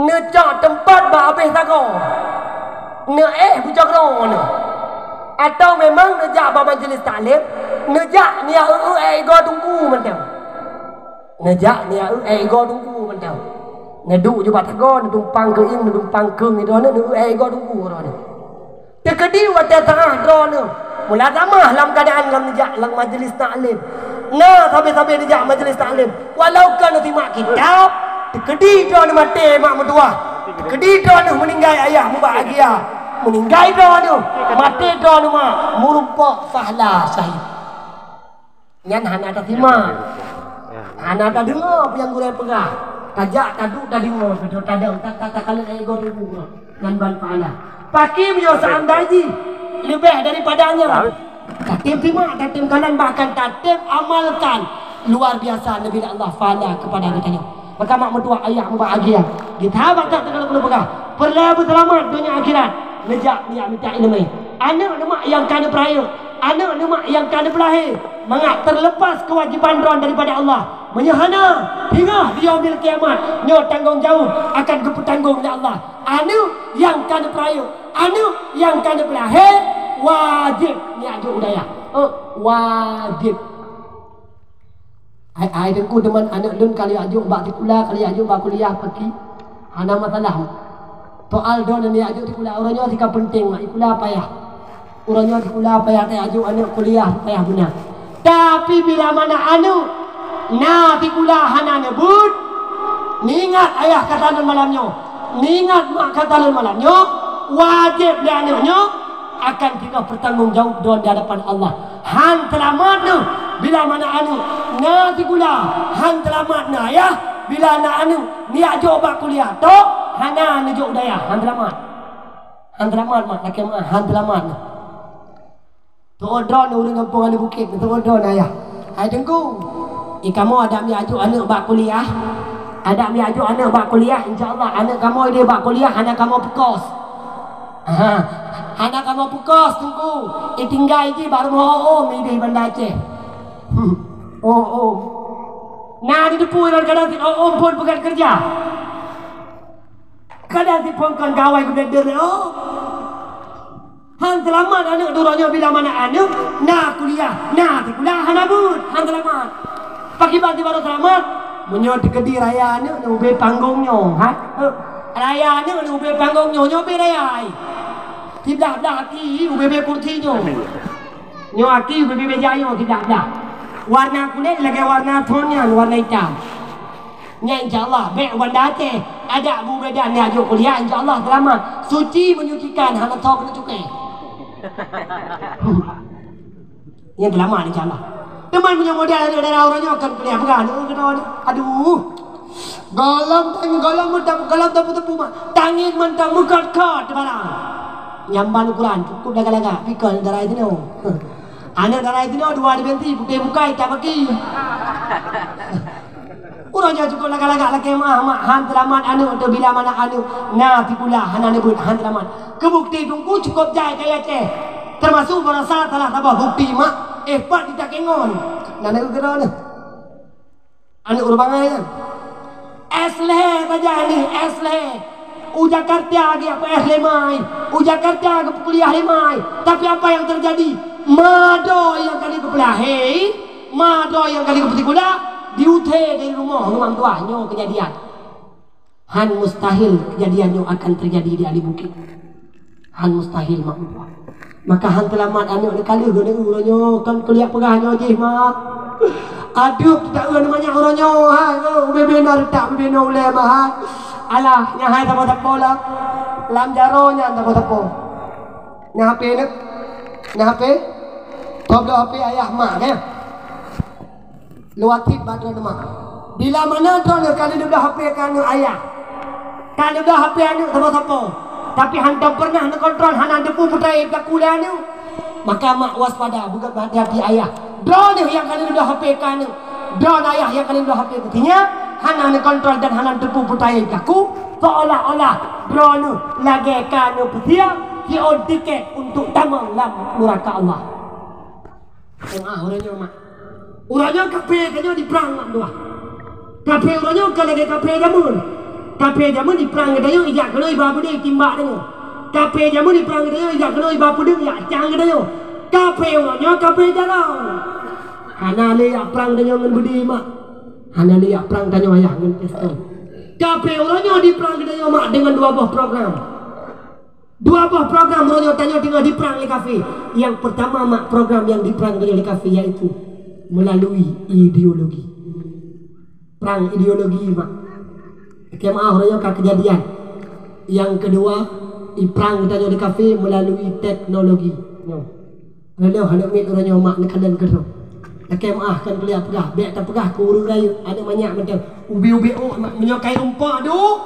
Neucok teumpat bak abéh sagoe. Neuéh bujang droeneuh. Atau memang neujak bak majeulis taklim, neujak neujak eu-eu ék igoe teungku mantong. Neujak neujak eu-eu ék igoe teungku mantong. Neuduek ju bak sagoe, neutumpang keuieng, neutumpang keueng droeneuh, neueu ék igoe teungku droeneuh. Teukeudi watèe teu'ah droeneuh, mula tamah lam keuadaan lam neujak lam majeulis taklim. Na sabe-sabe neujak majeulis taklim, walau ka neusimak kitab, teukeudi droeneuh maté mak meutuwah, teukeudi droeneuh meuninggai ayah mubahgia, meuninggai droeneuh, maté droeneuh mak, meurumpok pahala syahid. Nyan hana tasimak. Hana tadeungoe peue nyang gurèe peugah. Tajak taduek tadeungoe, tadeungoe, ta-, ta-, takalon ék igoe teungku. Nyan ban pahala. Pakri meunyoe seandai jih leubeh daripada nyan, tatem simak, tatem kalon, bahkan tatem amalkan. Luar biasa leubeh Allah pahala keupada geutanyoe. Maka mak meutuwah, ayah mubahgia. Geutanyoe bak that teungoh lôn peugah, peureulèe beuseulamat donya akhirat, neujak neujak mita ileumèe. Aneuk neuh mak nyang ka neupeurayeuk, aneuk neuh mak nyang ka neupeulahé, mangat teulepas keuwajéban droe daripada Allah. Meunyoe hana, singoh di Yaumil Kiamat, nyoe tanggông jaweueb akan geupeutanggông lé Allah. Aneuk nyang ka neupeurayeuk, aneuk nyang ka neupeulahé, wajéb neujak jok u dayah. Oh, wajéb. Hai, hai Teungku, teuma aneuk lôn ka lheueh jok bak sikula, ka lheueh jok bak kuliah, paki. Hana masalah. Soal droeneuh neujak jok sikula, uroe nyoe sika peunteng, sikula payah. Uroe nyoe sikula payah, tajak jok aneuk kuliah payah beuna. Tapi bila mana aneuk na sikula hana neubeuet, neuingat ayah kata lôn malam nyoe, neuingat mak kata lôn malam nyoe, wajéb lé aneuk nyoe akan singoh peutanggong jaweueb droe di hadapan Allah. Han seulamat neuh bila mana aneuk na sikula, han seulamat neuh ayah bila na aneuk neujak jok bak kuliah, tok hana neujok u dayah, han seulamat. Han seulamat mak, lakée meu'ah, han seulamat neuh. Teu'oh droeneuh ureuëng gampông Aneuk Bukét, teu'oh droeneuh ayah. Hai Teungku, i kamoe adak neujak jok aneuk bak kuliah. Adak neujak jok aneuk bak kuliah, insya Allah aneuk kamoe ideh bak kuliah hana kamoe peukos. Ha, hana kamoe peukos Teungku. Itinggai jih bak rumoh ôh-ôm ideh Banda Aceh. Ôh-ôm. Na di depan kadang cit ôh-ôm phon peugét keureuja. Kadang cit phon kon gawai geublender lé ôh. Han seulamat aneuk droeneuh nyoe bila mana aneuk na kuliah, na sikula hana beuet, han seulamat. Pakriban tiba seulamat? Meunyoe teukeudi raya aneuk ubé panggong nyoe, ha? Raya aneuk ubé panggong nyoe, nyoe ubé raya ai. Siblah-blah aki ubé-bé kursi nyoe. Nyoe aki ubé-bé meja nyoe siblah-blah. Warna kulét lagée warna thon nyan, warna itam. Nyan insya Allah, bék u Banda Aceh. Ajak Bu Bedan neujak jok kuliah, insya Allah seulamat. Suci menyucikan, hana soe keuneuk cukai. Nyan seulamat insya Allah. Teuma meunyoe model aneuk dara uroe nyoe kon kuliah peugah, aduh, aduh. Gohlom tang-, gohlom meutab-, gohlom teupeu-teupeu mak. Tangieng mantong meukot-kot barang. Nyan ban ukuran, cukup lagak-lagak, pikon dara itu nyoe. Aneuk dara itu nyoe dua dimensi, putéh muka, itam aki. Uroe nyoe cukup lagak-lagak lakée meu'ah, mak, han seulamat aneuk teuh bila mana aneuk na sikula hana neubeuet, han seulamat. Keubukti Teungku cukup jai kaya Aceh. Teumasuk beurasa salah saboh bukti mak, eh, pat di Takengon. Na neugeuh keudroe nyoe. Aneuk ureuëng bangai nyan. S lhée saja ni, S lhée. U Jakarta geujak S lima ai. U Jakarta geupeukuliah lima ai. Tapi apa yang terjadi? Ma droe nyang ka lheueh geupeulahé, ma droe nyang ka lheueh geupeusikula, diusé dari rumoh, rumoh tuah. Nyoe keujadian. Han mustahil keujadian nyoe akan teujadi di Aneuk Bukét. Han mustahil, mak, meutuah. Maka han seulamat aneuk neukaleuh geuneuk uroe nyoe, kon kuliah peugah nyoe jih, mak. Aduh, kita uroe manyak uroe nyoe, hai, oh, ubé-bé na reutak, ubé-bé na ulée, mak, hai. Alah, nyan hai sapo-sapo lam, lam jaroe nyan sapo-sapo. Na H P neuk? Na H P? Tobloe H P ayah mak, ya? Leuwat cit bak droeneuh mak. Bila mana droeneuh ka neubloe H P keu aneuk ayah, ka neubloe H P aneuk sapo-sapo, tapi hantom peureunah neukontrol, hana teupeu peue nyang ka lheueh lé aneuk, maka mak waspada, beugét hati-hati ayah. Droeneuh nyang ka neubloe H P keu aneuk, droeneuh ayah nyang ka neubloe H P keu sinyak, hana neukontrol dan hana teupeu peue nyang ka lheueh, seolah-olah droeneuh lagée ka neupeusiab siôn tiket untuk tamong lam nuraka Allah. Jamaah, uroe nyoe mak. Uroe nyoe kafé tanyoe diprang mak dua. Kafé uroe nyoe ka lagée kafé jameun. Kafé jameun diprang geutanyoe, ijak keunoe iba beudé timbak tanyoe. Kafé jameun diprang geutanyoe, ijak keunoe iba peudeueng, ijak cang geutanyoe. Kafé uroe nyoe kafé jalan. Hana lé jak prang tanyoe ngon beudé mak. Hana lé jak prang tanyoe ayah ngon pistol. Kafé uroe nyoe diprang geutanyoe mak deungon dua boh program. Dua boh program uroe nyoe tanyoe teungoh diprang lé kafé. Nyang peurtama mak, program nyang diprang tanyoe lé kafé yaitu meulalu ideologi. Prang ideologi mak. Lakée meu'ah uroe nyoe ka keujadian. Nyang keudua, iprang tanyoe lé kafé meulalu teknologi. Nyoe. Lôn hana miet uroe nyoe mak neukalon keudroe. Lakée meu'ah kon kuliah peugah, bék tapeugah keu ureuëng rayeuk, aneuk manyak mantong. Ubé-ubé ôk mak, meunyoe kai rumpok duek.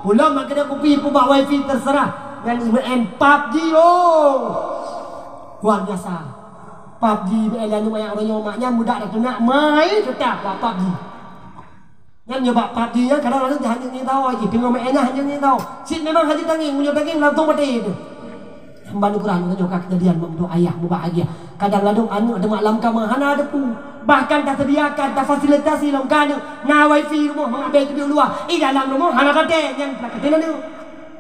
Pulang mak keuneuk kupi peubak wifi terserah. Nyan I M N PUBG, oh. Luar biasa. PUBG I M N lalu manyak uroe nyoe mak nyan mudah dah teunak mai tetap bak PUBG. Nyan nyoe bak PUBG nyan kadang-kadang hana nyang tahu lagi. Teungoh meu'en hana nyang tahu. Cit memang hana tangieng, meunyoe tangieng langsung maté tu. Ban ukuran nyoe ka keujadian mak meutuah ayah meubahagia. Kadang ladôm aneuk teuma lam kama hana teupeu. Bahkan taseudiakan, tafasilitasi lom keu aneuk. Na wifi rumoh mangat bèe teubiet luwa. I dalam rumoh hana tate nyan prakeutin aneuk.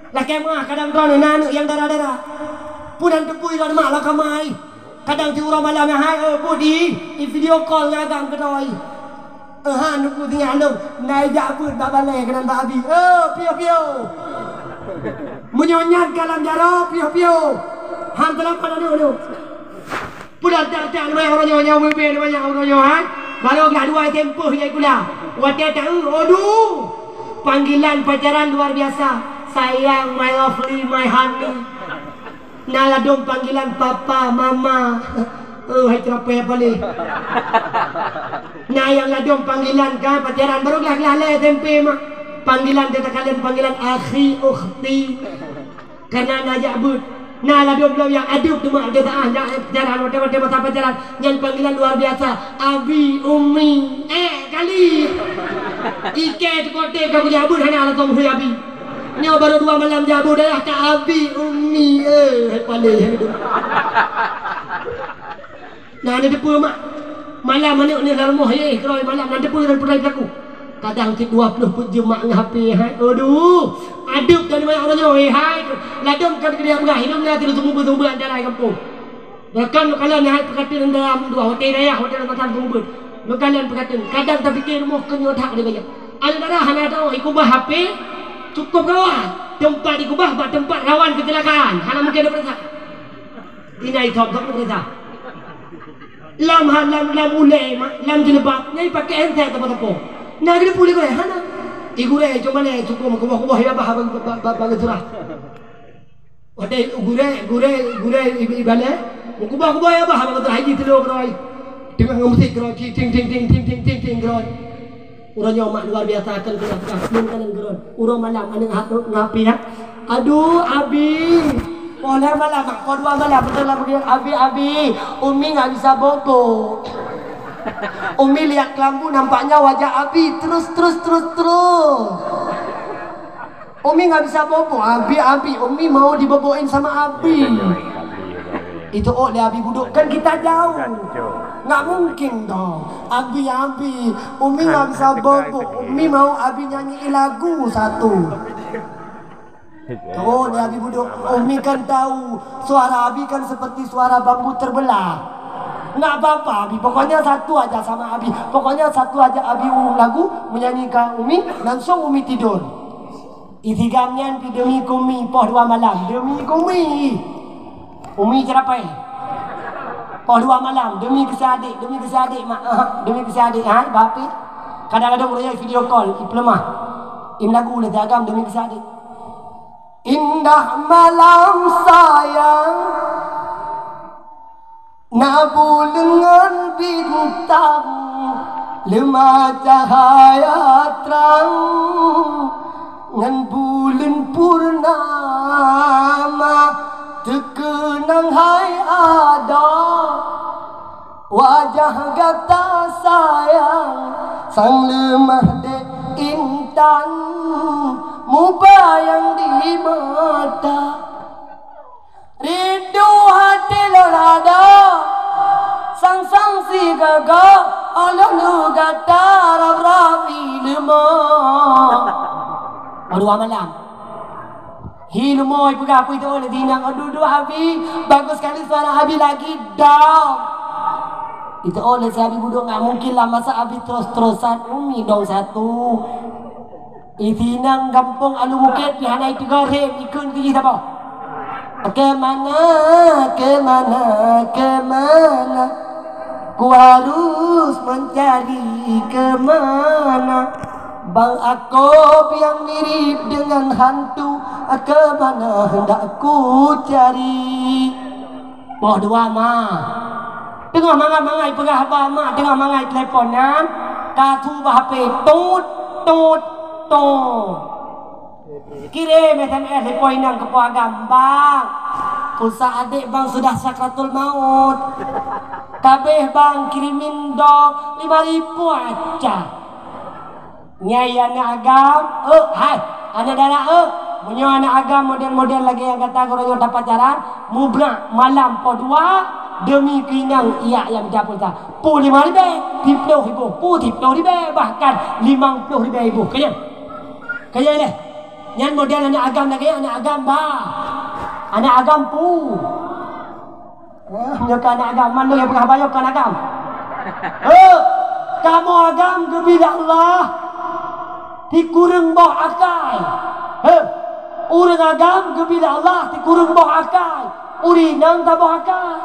Lakée meu'ah kadang droeneuh na aneuk nyang dara-dara. Peue nan teupeu i lôn mak lam kama ai. Kadang siuroe malam nyan hai, oh, budi, i video call ngon agam keudroe. Ha, nuku sinyak lom. Nai jak beuet bak balai keunan bak abi. Oh, piôh-piôh. Meunyoe nyan ka lam jaroe, piôh-piôh. Han teulapat aneuk lom. Peue dak-dak nyoe uroe nyoe, nyoe wéh-wéh nyoe uroe nyoe, ha? Barô glah dua S M P nyang sikula. Watèe taeu, aduh. Panggilan pacaran luar biasa. Sayang, my lovely, my honey. Na ladôm panggilan papa, mama. Oh, hai ceurapée paléh. Na nyang ladôm panggilan ka pacaran, barô glah-glah lhèe S M P mak. Panggilan teuka kalon panggilan akhi, ukhti. Karena na jak beuet. Na ladôm lom nyang adeueb teuma pacaran, watèe-watèe masa pacaran. Nyan panggilan luar biasa. Abi, umi. Eh, kali. Ikèe teukote ka kujak beuet hana langsung hui abi. Nyoe barô dua malam jak beuet dah ka abi, umi, eh, hai paléh. Nah, na teupeue mak. Malam aneuk neuh lam rumoh, yeh, keurôi malam, na teupeue dan peudai pelaku. Kadang cit dua ploh peuet jeuem mak ngon H P, hai. Aduh, adeueb dan banyak uroe nyoe, hai. Ladôm kan keu dia peugah, hidup na tiru sumber-sumber antara kampung. Rakan meukalon hai peukateun dalam dua, hotel dayah, hotel matan sumber. Meukalon peukateun, kadang tapike rumoh keu nyoe that dia gaya. Aneuk dara hana tahu, ikubah H P, cukup gawat. Tempat ikubah bak tempat rawan kecelakaan. Hana mungkin ada perasaan. Inai thon, thon peurintah. Lam ha-, lam, lam ulèe ma-, lam jilbab, nyan pakai handset teupeu-teupeu. Na geuteupeue lé gurèe, hana. I gurèe, cuma lé, cukôp meukeubah-keubah ya bah, bah, bah, bah, bah, surah. Watèe gurèe, gurèe, gurèe i, i balèe, meukeubah-keubah ya bah, bah, surah haji teulo keudroe. Teungoh ngon musik keudroe, ting, ting, ting, keudroe. Uroe nyoe mak luar biasa, kan keuneuk peugah, lôn kalon keudroe. Uroe malam aneuk hat ngapi ya. Aduh, abi. Poh lhèe malam, mak, poh dua malam, beutôi lah begitu. Abi, abi, umi nggak bisa bobo. Umi lihat kelambu, nampaknya wajah abi terus, terus, terus, terus. Umi nggak bisa bobo, abi, abi, umi mau diboboin sama abi. Itu oh, dia abi budok, kan kita jauh. Nggak mungkin dong. Abi, abi, umi nggak bisa bobo, umi mau abi nyanyi lagu satu. Oh, ni abi budok. Umi kan tahu, suara abi kan seperti suara bambu terbelah. Nggak apa-apa, abi. Pokoknya satu aja sama abi. Pokoknya satu aja abi u-, lagu menyanyikan umi, langsung umi tidur. Itigam nyan pi demi kumi, poh dua malam. Demi kumi. Umi ceurapai. Poh dua malam, demi keusa adék, demi keusa adék, mak. Aha, demi keusa adék, ha, bapi. Kadang-kadang ureueng video call, ipeuleumah. Im lagu lé agam demi keusa adék. Indah malam sayang, na buleuen ngon bintang, leumah cahaya trang, ngon buleuen purnama teukeunang hai adoe. Wajah gata sayang, sang leumah dek intan, mubayang di mata. Rindu hati lôn ada, sang-sang sigaga, Allah nu gata rab-rab ileumah. Dua malam. Hi leumo ipeugah peue itu oleh dinang, aduh, duh, Abi, bagus sekali suara Abi lagi dong. Itu oleh si Abi budok nggak mungkin lah masa Abi terus-terusan umi dong satu. Isi nang gampông Alu Bukét pih hana iteugor hem ikheun keu jih saboh. Kemana, kemana, kemana? Ku harus mencari kemana? Bang Akob yang mirip dengan hantu, kemana hendak ku cari? Poh dua ma. Teungoh mangat-mangat peugah haba ma, teungoh mangat telepon nyan, ka su bak H P, tut, tut, tut. Kirém S M S lé po inong keu po agam, "Bang, pulsa adék bang sudah sakratul maut. Kabéh bang kirimin dong lima ribu aja." Nyan aneuk agam, eh, hai, aneuk dara, eh. Meunyoe aneuk agam model-model lagèe nyang gata geutanyoe tapacaran, mubrak malam poh dua demi keu inong iyak nyang mita pulsa. Pu lima ribèe, siploh ribèe, pu siploh ribèe, bahkan limong ploh ribèe ribèe. Keunyan. Kaya leh. Nyan model aneuk agam lagèe aneuk agam ba. Aneuk agam pu. Wah, nyoe ka aneuk agam, man lôn peugah bayoe ka aneuk agam. Heuh. Kamoe agam geubri lé Allah sikureueng boh akai. He, ureuëng agam geubri lé Allah sikureueng boh akai. Ureuëng inong saboh akai.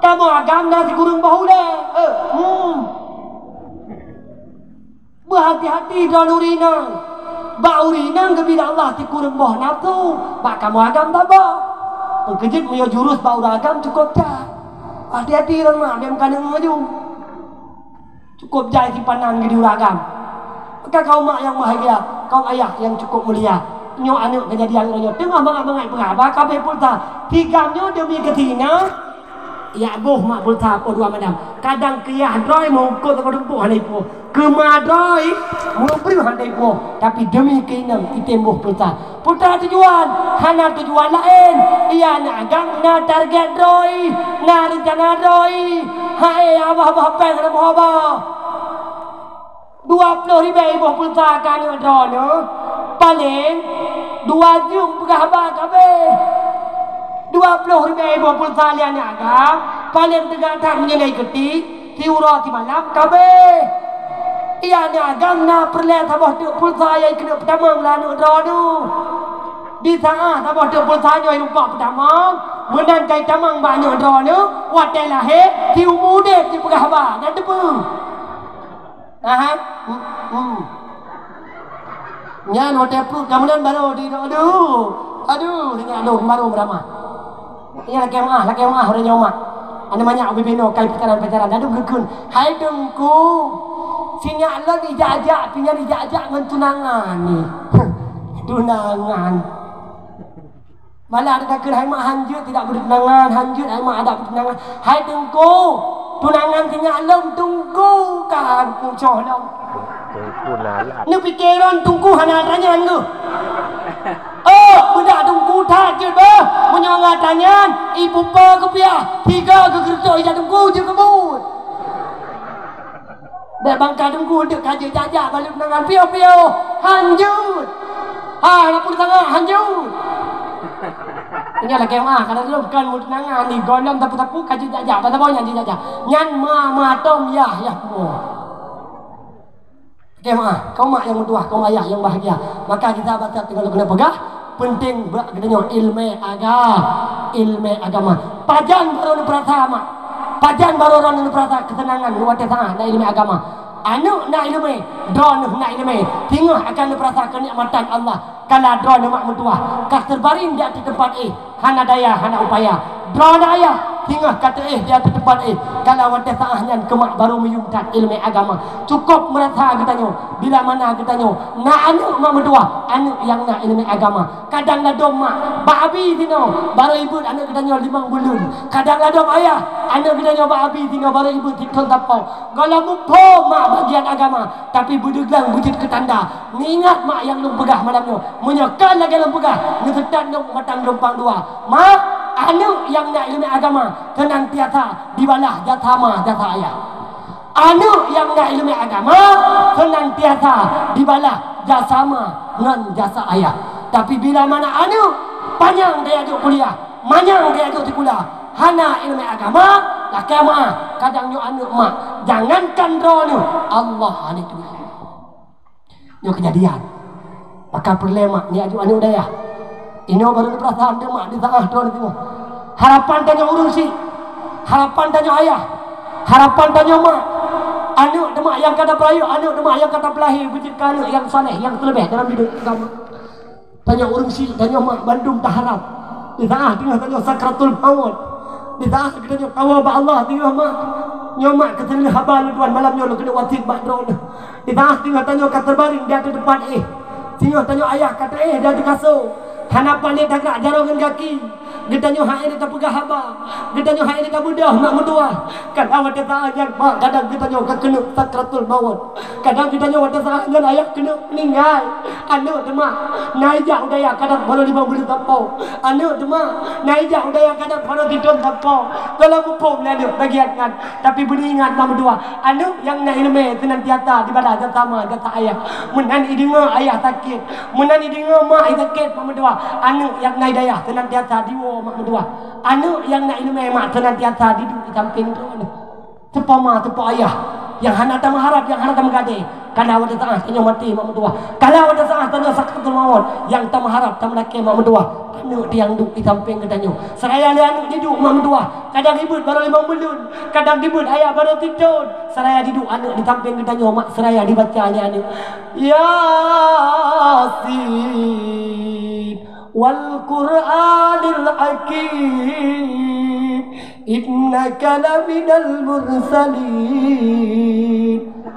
Kamoe agam na sikureueng boh ulée. He, hmm. Beuhati-hati droeneuh ureuëng inong. Bak ureuëng inong geubri lé Allah sikureueng boh nafeusu, bak kamoe agam saboh. Meukeujeuet meunyoe jurus bak ureuëng agam cukôp that. Hati-hati droeneuh, bèk meukaneuk maju. Cukôp jai sipanan geuduri ureuëng agam. Maka kaum mak nyang bahagia, kaum ayah nyang cukôp mulia. Nyoe aneuëk keujadian uroe nyoe teungoh mangat-mangat peugah, bah ka abéh pulsa. Tigam nyoe demi keu sinan, yak boh mak pulsa poh dua madam. Kadang keu yah droe meuhukot saboh tumpôk hana ipoh. Keu ma droe meubreuh hana ipoh. Tapi demi keu inong item boh pulsa. Peue tujuan? Hana tujuan laén. Iya na agam, na target droe, na reuncana droe. Hai, abah-abah péng hana meuhaba. Dua ploh ribèe iboh pulsa keu aneuëk droeneuh, paleng dua jeuem peugah haba ka abéh. Dua ploh ribèe iboh pulsa lé aneuëk agam, paleng teuga that meunyoe na ikeutik, siuroe simalam ka abéh. Iya aneuëk agam na peureulèe saboh teuk pulsa nyang ikeuneuk peutamong lé aneuëk droeneuh. Di saát saboh teuk pulsa nyoe irumpok peutamong, meunan ka itamong bak aneuëk droeneuh, watèe lahé, siumu udép jipeugah haba, nyan teupeue. Aha. Hmm, hmm. Nyan watèe pruet ka meunan barô di, aduh. Aduh, ingat lôn barô meuramah. Nyan lakèe meuah, lakèe meuah ureuëng nyoe mak. Aneuk manyak ubé binoe kai pacaran-pacaran. Aduh geukheun. Hai Teungku. Sinyak lôn ijak-jak, pih nyan ijak-jak ngon tunangan ni. Tunangan. Malah ada takheun hai mak hanjeuet tidak beutunangan, hanjeuet hai mak adak beutunangan. Hai Teungku, tunangan sinyak lôn Teungku ka kucoh lom. Teungku na lam. Neupiké lôn Teungku hana tanyan geuh. Oh, beudak Teungku that jeuet beuh. Meunyoe hana tanyan, ipupa geupiah, tiga geugeureutok ija Teungku jeuet keu buet. Bèk bangka Teungku deuek ka jijak-jak balut nangan piôh-piôh. Hanjeuet. Ha, na pun sangat hanjeuet. Ingat lakèe meuah, kadang lôn kon meutunangan ni, gohlom sapeue-sapeue ka jijak-jak, basa boh nyan jijak-jak. Nyan ma, ma tom yah, yah kumoe. Lakèe meuah, kaum mak nyang meutuah, kaum ayah nyang bahagia. Maka kita baca teuka lôn keuneuk peugah, Penting bak geutanyoe ileumèe aga-, ileumèe agama. Pajan barô neupeurasa mak? Pajan barô droeneuh neupeurasa keuseunangan watèe saát na ileumèe agama? Aneuëk na ileumèe, droeneuh na ileumèe, singoh akan neupeurasa keunikmatan Allah. Kala droeneuh mak meutuah, ka teubaring di ateueh teumpat éh, hana daya, hana upaya. Droeneuh ayah, singoh ka teuéh di ateueh teumpat éh, kala watèe saát nyan keu mak barô meuyuem that ileumèe agama. Cukôp meurasa geutanyoe, bila mana geutanyoe na aneuëk mak meutuah, aneuëk nyang na ileumèe agama. Kadang ladôm mak, bak abi sinoe, barô ibeuet aneuëk geutanyoe limong buleuen. Kadang ladôm ayah, aneuëk geutanyoe bak abi sinoe, barô ibeuet sithon sapo. Gohlom muphom mak bagian agama, tapi beudeugang beujeuet keu tanda. Neuingat mak nyang lôn peugah malam nyoe, meunyoe kon lagèe lôn peugah, neuseutôt lôn mata geulumpang dua. Mak, aneuëk nyang na ileumèe agama, seunantiasa dibalah jasa ma, jasa ayah. Aneuëk nyang na ileumèe agama seunantiasa dibalah jasa ma ngon jasa ayah. Tapi bila mana aneuëk panyang gaya jok kuliah, manyang gaya jok sikula, hana ileumèe agama, lakèe meuah, kadang nyoe aneuëk mak, jangankan droeneuh, Allah hana teubiet. Nyoe keujadian. Maka peureulèe mak, nyak aju aneuëk dayah. Inoe barô neupeurasa aneuëk mak di tangah droe nyoe. Harapan tanyoe ureuëng syiek. Harapan tanyoe ayah. Harapan tanyoe mak. Aneuëk teuh mak nyang ka tapeurayeuk, aneuëk teuh mak nyang ka tapeulahé, beujeuet keu aneuëk nyang saleh, nyang teuleubèh dalam biduek agama. Tanyoe ureuëng syiek, tanyoe mak, bandum taharap. Di tangah teungoh tanyoe sakratul maut. Di tangah geutanyoe kawa bak Allah, teungoh mak. Nyoe mak, keu teuneuk haba lôn tuan malam nyoe lôn keuneuk wasiet bak droeneuh. Di tangah teungoh tanyoe ka teubaring di ateueh teumpat éh. Teungoh tanyoe ayah ka teuéh di ateueh kasô. Hana paléh tagak jaroe ngon gaki. Geutanyoe hana lé tapeugah haba. Geutanyoe hana lé tabeudôh mak meutuah. Kadang watèe saát nyan mak, kadang geutanyoe ka keuneuk sakratul maut. Kadang geutanyoe watèe saát nyan ayah keuneuk meuninggai. Aneuëk teuh mak, na ijak u dayah kadang barô limong buleuen sapo. Aneuëk teuh mak, na ijak u dayah kadang barô sithon sapo. Gohlom muphom lé aneuëk bagian nyan. Tapi beuneuingat mak meutuah, aneuëk nyang na ileumèe seunantiasa dibalah jasa ma, jasa ayah. Meunan ideungoe ayah sakét, meunan ideungoe mak sakét mak meutuah, aneuëk nyang na i dayah seunantiasa diwoe mak meutuah. Aneuëk nyang na ileumèe mak seunantiasa diduek di sampéng droeneuh. Teupo ma, teupo ayah. Nyang hana tameuharab, nyang hana tameugadée. Kana watée saah tanyoe maté mak meutuwah. Kana watée saah tanyoe sakratul maut, nyang tameuharab, tameulakée mak meutuwah. Aneuk nyang duek di sampéng geutanyoe. Seuraya lé aneuk jiduek mak meutuwah. Kadang jibeuet barô limong buleuen, kadang jibeuet ayah barô sithon. Seuraya jiduek aneuk di sampéng geutanyoe, mak seuraya jibaca lé aneuk, Yasin. Wal Qur'anil Hakim, innaka laminal mursalin,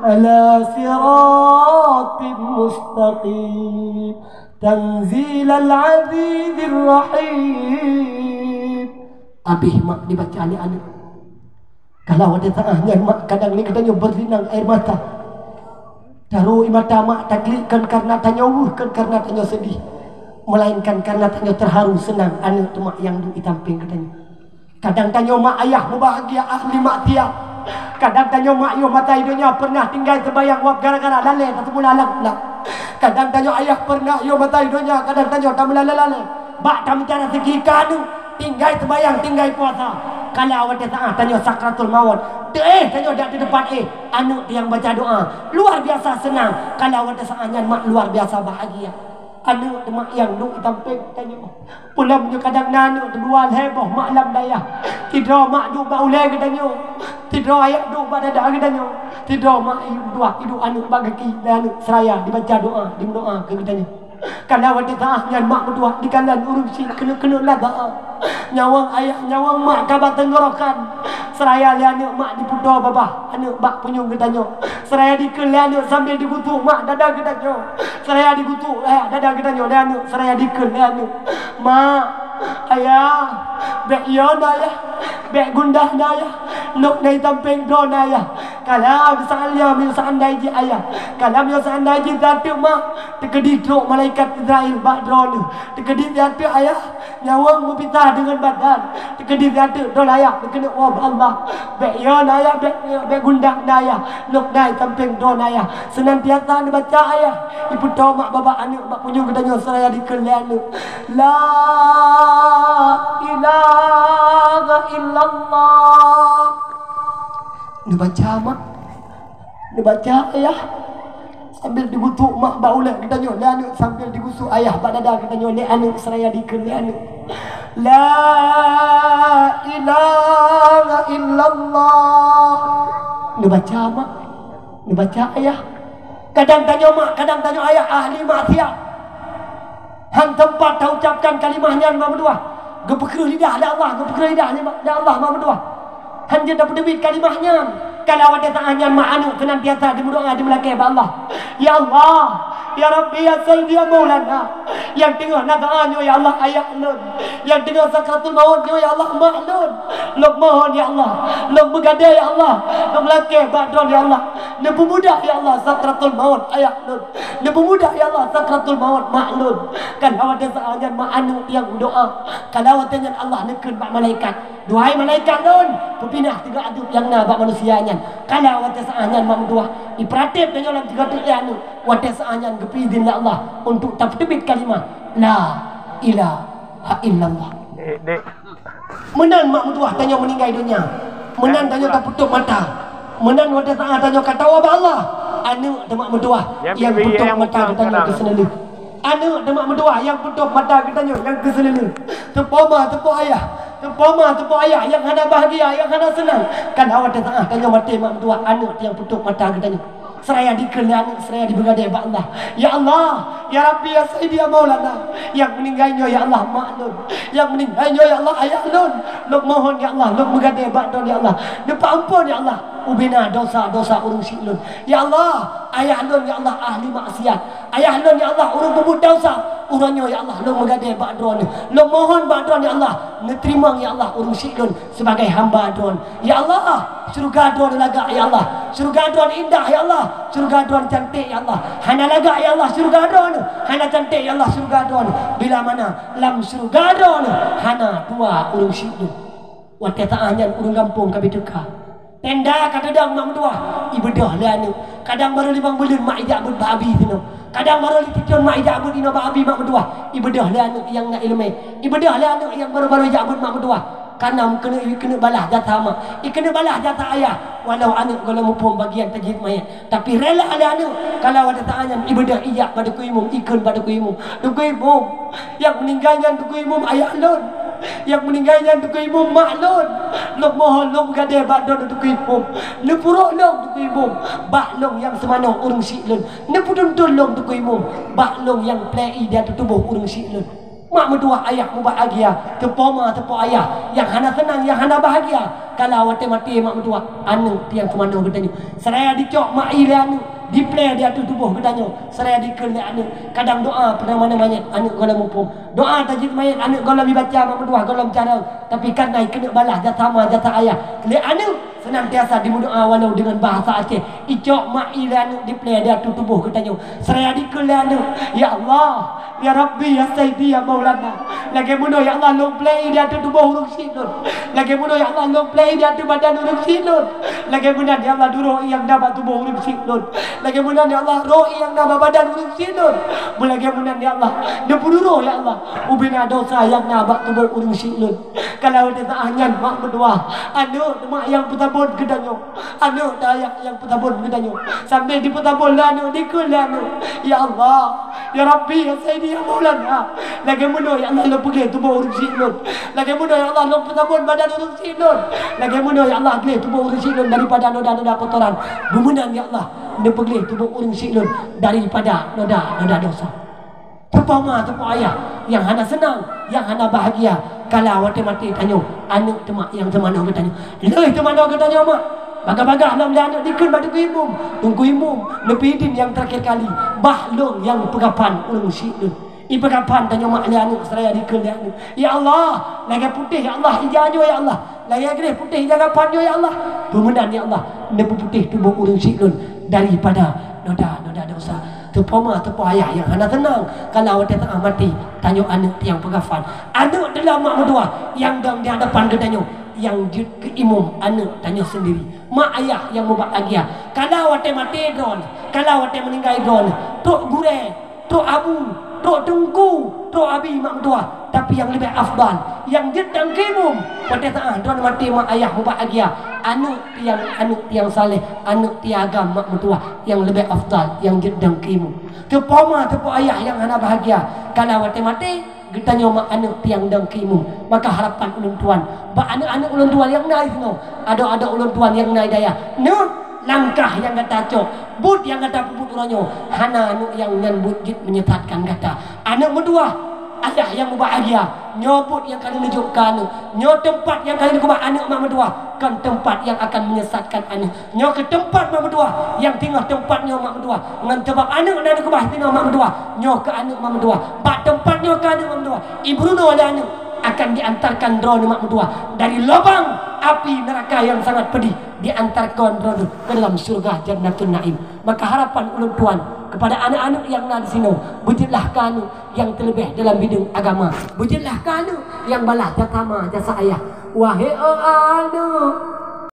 ala siratim mustaqim, tanzilal azizir rahim. Abéh mak dibaca lé aneuk. Kalau watée saah nyan mak kadang lé geutanyoe beulinang air mata. Taru ie mata mak taklik kon karna tanyoe weueh, kon karna tanyoe seudeh, melainkan karna tanyoe teuharu seunang aneuk teuh mak nyang duek di sampéng geutanyoe. Kadang tanyoe mak ayah mubahgia ahli maksiat. Kadang tanyoe mak yoh mata i donya pernah tinggai sembahyang wab gara-gara lalée taseumula lam. Kadang tanyoe ayah pernah yoh mata i donya, kadang tanyoe tameulale-lale bak tameucari rezeki keu aneuk. Tinggai seumayang, tinggai puasa. Kalau watée saah tanyoe sakratul maut, teuéh tanyoe jak di depan éh, aneuk nyang baca doa. Luar biasa seunang. Kalau watée saah nyan mak luar biasa bahagia. Aneuk teuh mak nyang duek di sampéng tanyoe. Pulam nyoe kadang na aneuk teuh dua lhée boh mak lam dayah. Sidroe mak duek bak ulée geutanyoe. Sidroe ayah duek bak dada geutanyoe. Sidroe mak duek, duek aneuk bak gaki, dan aneuk seuraya dibaca doa, dimeudoa keu geutanyoe. Kana watée saah nyan mak meutuwah dikalon ureuëng syiek keuneuk-keuneuk laba. Nyawöng ayah, nyawöng mak ka bak teunggorokan. Seuraya lé aneuk mak dipeutoe babah aneuk bak punyueng geutanyoe. Seuraya dikeue lé aneuk sambil digusok mak dada geutanyoe. Seuraya digusok ayah dada geutanyoe lé aneuk, seuraya dikeue lé aneuk. Mak, ayah, bék yo na ayah, bék gundah na ayah, lok na i sampéng droe na ayah. Kalam seandai, seandai jih ayah. Kalam nyoe seandai jih that teuk mak, teukeudi trok malaikat Israel bak droeneuh. Teukeudi that teuk ayah, nyawöng meupisah deungon badan. Teukeudi that teuk droe ayah neukeuneuk woe bak Allah. Bék yo na ayah, bék, bék gundah na ayah, lok na i sampéng droe na ayah. Seunantiasa neubaca ayah, ipeutoe mak babah aneuk bak punyueng geutanyoe seuraya dikeue lé aneuk. La ilaha illallah. Neubaca mak, neubaca ayah. Sambil digusok mak bak ulée geutanyoe lé aneuk, sambil digusok ayah bak dada geutanyoe lé aneuk, seuraya dikeue lé aneuk. La ilaha illallah. Neubaca mak, neubaca ayah. Kadang tanyoe mak, kadang tanyoe ayah ahli maksiat. Han teumpat taucapkan kalimah nyan mak meutuwah. Geupeukreueh lidah lé Allah, geupeukreueh lidah lé ma-, lé Allah mak meutuwah. Han jeuet tapeuteubiet kalimah nyan. Kana watée saah nyan mak aneuk seunantiasa dimeudoa, dimeulakée bak Allah. Ya Allah, ya Rabbi, ya Sayyidi, ya Maulana. Nyang teungoh na doa nyoe ya Allah ayah lôn. Nyang teungoh sakratul maut nyoe ya Allah mak lôn. Lôn mohon ya Allah, lôn meugadée ya Allah, lôn lakée bak droe ya Allah. Neupeumudah ya Allah sakratul maut ayah lôn. Neupeumudah ya Allah sakratul maut mak lôn. Kana watée saah nyan mak aneuk nyang meudoa. Kana watée nyan Allah neukheun bak malaikat, "Duhai malaikat lôn, peupinah tiga adeueb nyang na bak manusia nyan." Kana watée saah nyan mak meudoa, ipeuratéb tanyoe lam tiga teuk lé aneuk. Watée saah nyan geupeuidhin lé Allah untuk tapeuteubiet kalimah la ilaha illallah. Dek, dek. Meunan mak meutuwah tanyoe meuninggai donya. Meunan tanyoe tapeutôp mata. Meunan watée saat tanyoe ka tawoe bak Allah. Aneuk teuh mak meutuwah nyang peutôp mata geutanyoe keu seuneulheueh. Aneuk teuh mak meutuwah nyang peutôp mata geutanyoe nyang keu seuneulheueh. Teupeue ma, teupeue ayah. Teupeue ma, teupeue ayah nyang hana bahagia, nyang hana seunang. Kana watée saat tanyoe maté mak meutuwah, aneuk teuh nyang peutôp mata geutanyoe. Seuraya dikeue lé aneuk, seuraya dibeugadée bak Allah. Ya Allah, ya Rabbi, ya Sayyidi, ya Maulana. Nyang meuninggai nyoe ya Allah mak lôn. Nyang meuninggai nyoe ya Allah ayah lôn. Lôn mohon ya Allah, lôn meugadée bak droe ya Allah. Neupeuamphon ya Allah ubena dosa-dosa ureuëng syiek lôn. Ya Allah, ayah lôn ya Allah ahli maksiat. Ayah lôn ya Allah ureuëng peubuet dosa. Uroe nyoe ya Allah lôn meugadée bak droeneuh. Lôn mohon bak droeneuh ya Allah, neuteurimong ya Allah ureuëng syiek lôn sibagai hamba droeneuh. Ya Allah, syeuruga droeneuh lagak ya Allah. Syeuruga droeneuh indah ya Allah. Syeuruga droeneuh cantik ya Allah. Hana lagak ya Allah syeuruga droeneuh. Hana cantik ya Allah syeuruga droeneuh. Bila mana lam syeuruga droeneuh hana dua ureuëng syiek lôn. Watée saat nyan ureuëng gampông ka bi teuka. Tenda ka teudong mak meutuwah, ibeudôh lé aneuk. Kadang barô limong buleuen mak ijak beuet bak abi sinoe. Kadang barô lhée thon mak ijak beuet inoe bak abi mak meutuwah. Ibeudôh lé aneuk nyang na iéleumé. Ibeudôh lé aneuk nyang barô-barô ijak beuet mak meutuwah. Kana keuneuk, keuneuk balah jasa mak, ikeuneuk balah jasa ayah. Walau aneuk gohlom muphom bagian tajhid manyét, tapi rela lé aneuk kalau ada saat nyan ibeudôh ijak bak teungku imum, ikheun bak teungku imum, "Teungku imum, nyang meuninggai nyan teungku imum ayah lôn. Nyang meuninggai nyan teungku imum mak lôn. Lôn mohon lôn meugadée bak droeneuh teungku imum. Neupeuruek lôn teungku imum bak lôn nyang seumanoe ureuëng syiek lôn. Neupeutuntut lôn teungku imum bak lôn nyang plei di ateueh tuboh ureuëng syiek lôn." Mak meutuwah ayah mubahgia, teupoma teupok ayah nyang hana seunang, nyang hana bahgia. Kalau watée maté mak meutuwah, aneuk tiang seumanoe geutanyoe. Seraya dicok mak ie lé aneuk, diplée di ateueh tuboh geutanyoe. Seraya dikheun lé aneuk. Kadang doa peunaman manyét aneuk gohlom muphom. Doa tajhid manyét aneuk gohlom ibaca mak meutuwah gohlom carông. Tapi kana ikeuneuk balah jasa ma jasa ayah lé aneuk. Seunantiasa dimeudoa walau deungon bahasa Aceh. Icok mak ie lé aneuk diplée di ateueh tuboh geutanyoe. Seraya dikheun lé aneuk, "Ya Allah, ya Rabbi, ya Saidi, ya Maulana. Lagée meunoe ya Allah lôn plei ie di ateueh tuboh ureuëng syiek lôn. Lagée meunoe ya Allah lôn plei ie di ateueh badan ureuëng syiek lôn. Lagée meunan ya Allah duroe nyang na bak tuboh ureuëng syiek lôn. Lagée meunan ya Allah roh nyang na bak badan ureuëng syiek lôn. Beulagée meunan ya Allah neupeuduroe ya Allah ubena dosa nyang na bak tuboh ureuëng syiek lôn." Kalau di saat nyan mak meutuwah, aneuk mak nyang peutabon geutanyoe. Aneuk dan ayah nyang peutabon geutanyoe. Sambil dipeutabon lé aneuk, dikheun lé aneuk, "Ya Allah, ya Rabbi, ya Saidi, ya Maulana. Lagée meunoe ya Allah lôn peugleh tuboh ureuëng syiek lôn. Lagée meunoe ya Allah lôn peutabon badan ureuëng syiek lôn. Lagée meunoe ya Allah gleh tuboh ureuëng syiek lôn daripada noda-noda kotoran. Beumeunan ya Allah neupeugleh tuboh ureuëng syiek lôn daripada noda-noda dosa." Teupoma teupok ayah nyang hana seunang, nyang hana bahgia. Kalau watée maté tanyoe, aneuk teuma nyang teumanoe geutanyoe. Lheueh teumanoe geutanyoe mak, bagah-bagah lom lé aneuk dikheun bak teungku imum, "Teungku imum, neupeuidin nyang terakhir kali, bah lôn nyang peukafan ureuëng syiek lôn." Ipeukafan tanyoe mak lé aneuk seraya dikheun lé aneuk, "Ya Allah, lagée putéh ya Allah ija nyoe ya Allah. Lagée gleh putéh ija kafan nyoe ya Allah. Beumeunan ya Allah neupeuputéh tuboh ureuëng syiek lôn daripada noda-noda dosa." Teupoma teupok ayah nyang hana seunang kalau watée teuah maté tanyoe aneuk tiang peukafan. Aneuk teuh lom mak meutuwah nyang dong di hadapan geutanyoe nyang jeuet keu imum aneuk tanyoe sendiri. Mak ayah nyang mubahgia, kalau watée maté droeneuh, kalau watée meuninggai droeneuh, trok gurée, trok abu, trok teungku, trok abi mak meutuwah. Tapi nyang leubeh afdal, nyang jeuet dan keumum, watée teuah droeneuh maté mak ayah mubahgia, aneuk tiang, aneuk tiang saleh, aneuk tiang agam mak meutuwah, nyang leubeh afdal, nyang jeuet dan keumum. Teupoma teupok ayah nyang hana bahgia, kalau watée maté, geutanyoe mak aneuk tiang dan keumum. Maka harapan ulôn tuan bak aneuk-aneuk ulôn tuan nyang na di sinoe, adoe-adoe ulôn tuan nyang na di dayah, nyoe langkah nyang gata cok, buet nyang gata peubuet uroe nyoe, hana aneuk nyang nyan buet jeuet menyesatkan gata. Aneuk meutuwah, ayah nyang mubahgia, nyoe buet nyang ka lôn neujok keu aneuk, nyoe teumpat nyang ka lôn keubah aneuk mak meutuwah, kon teumpat nyang akan menyesatkan aneuk. Nyoe keu teumpat mak meutuwah, nyang teungoh teumpat nyoe mak meutuwah, ngon teubab aneuk na dikeubah sinoe mak meutuwah, nyoe keu aneuk mak meutuwah, bak teumpat nyoe keu aneuk mak meutuwah. Ibruno lé aneuk akan diantarkan droeneuh mak meutuwah dari lubang api neraka nyang sangat pedih, diantarkan droeneuh ke dalam syurga Jannatun Naim. Maka harapan ulôn tuan kepada aneuk-aneuk nyang na di sinoe, beujeuetlah keu aneuk nyang teuleubeh dalam bideueng agama, beujeuetlah keu aneuk nyang balah jasa ma jasa ayah. Wahé o aneuk,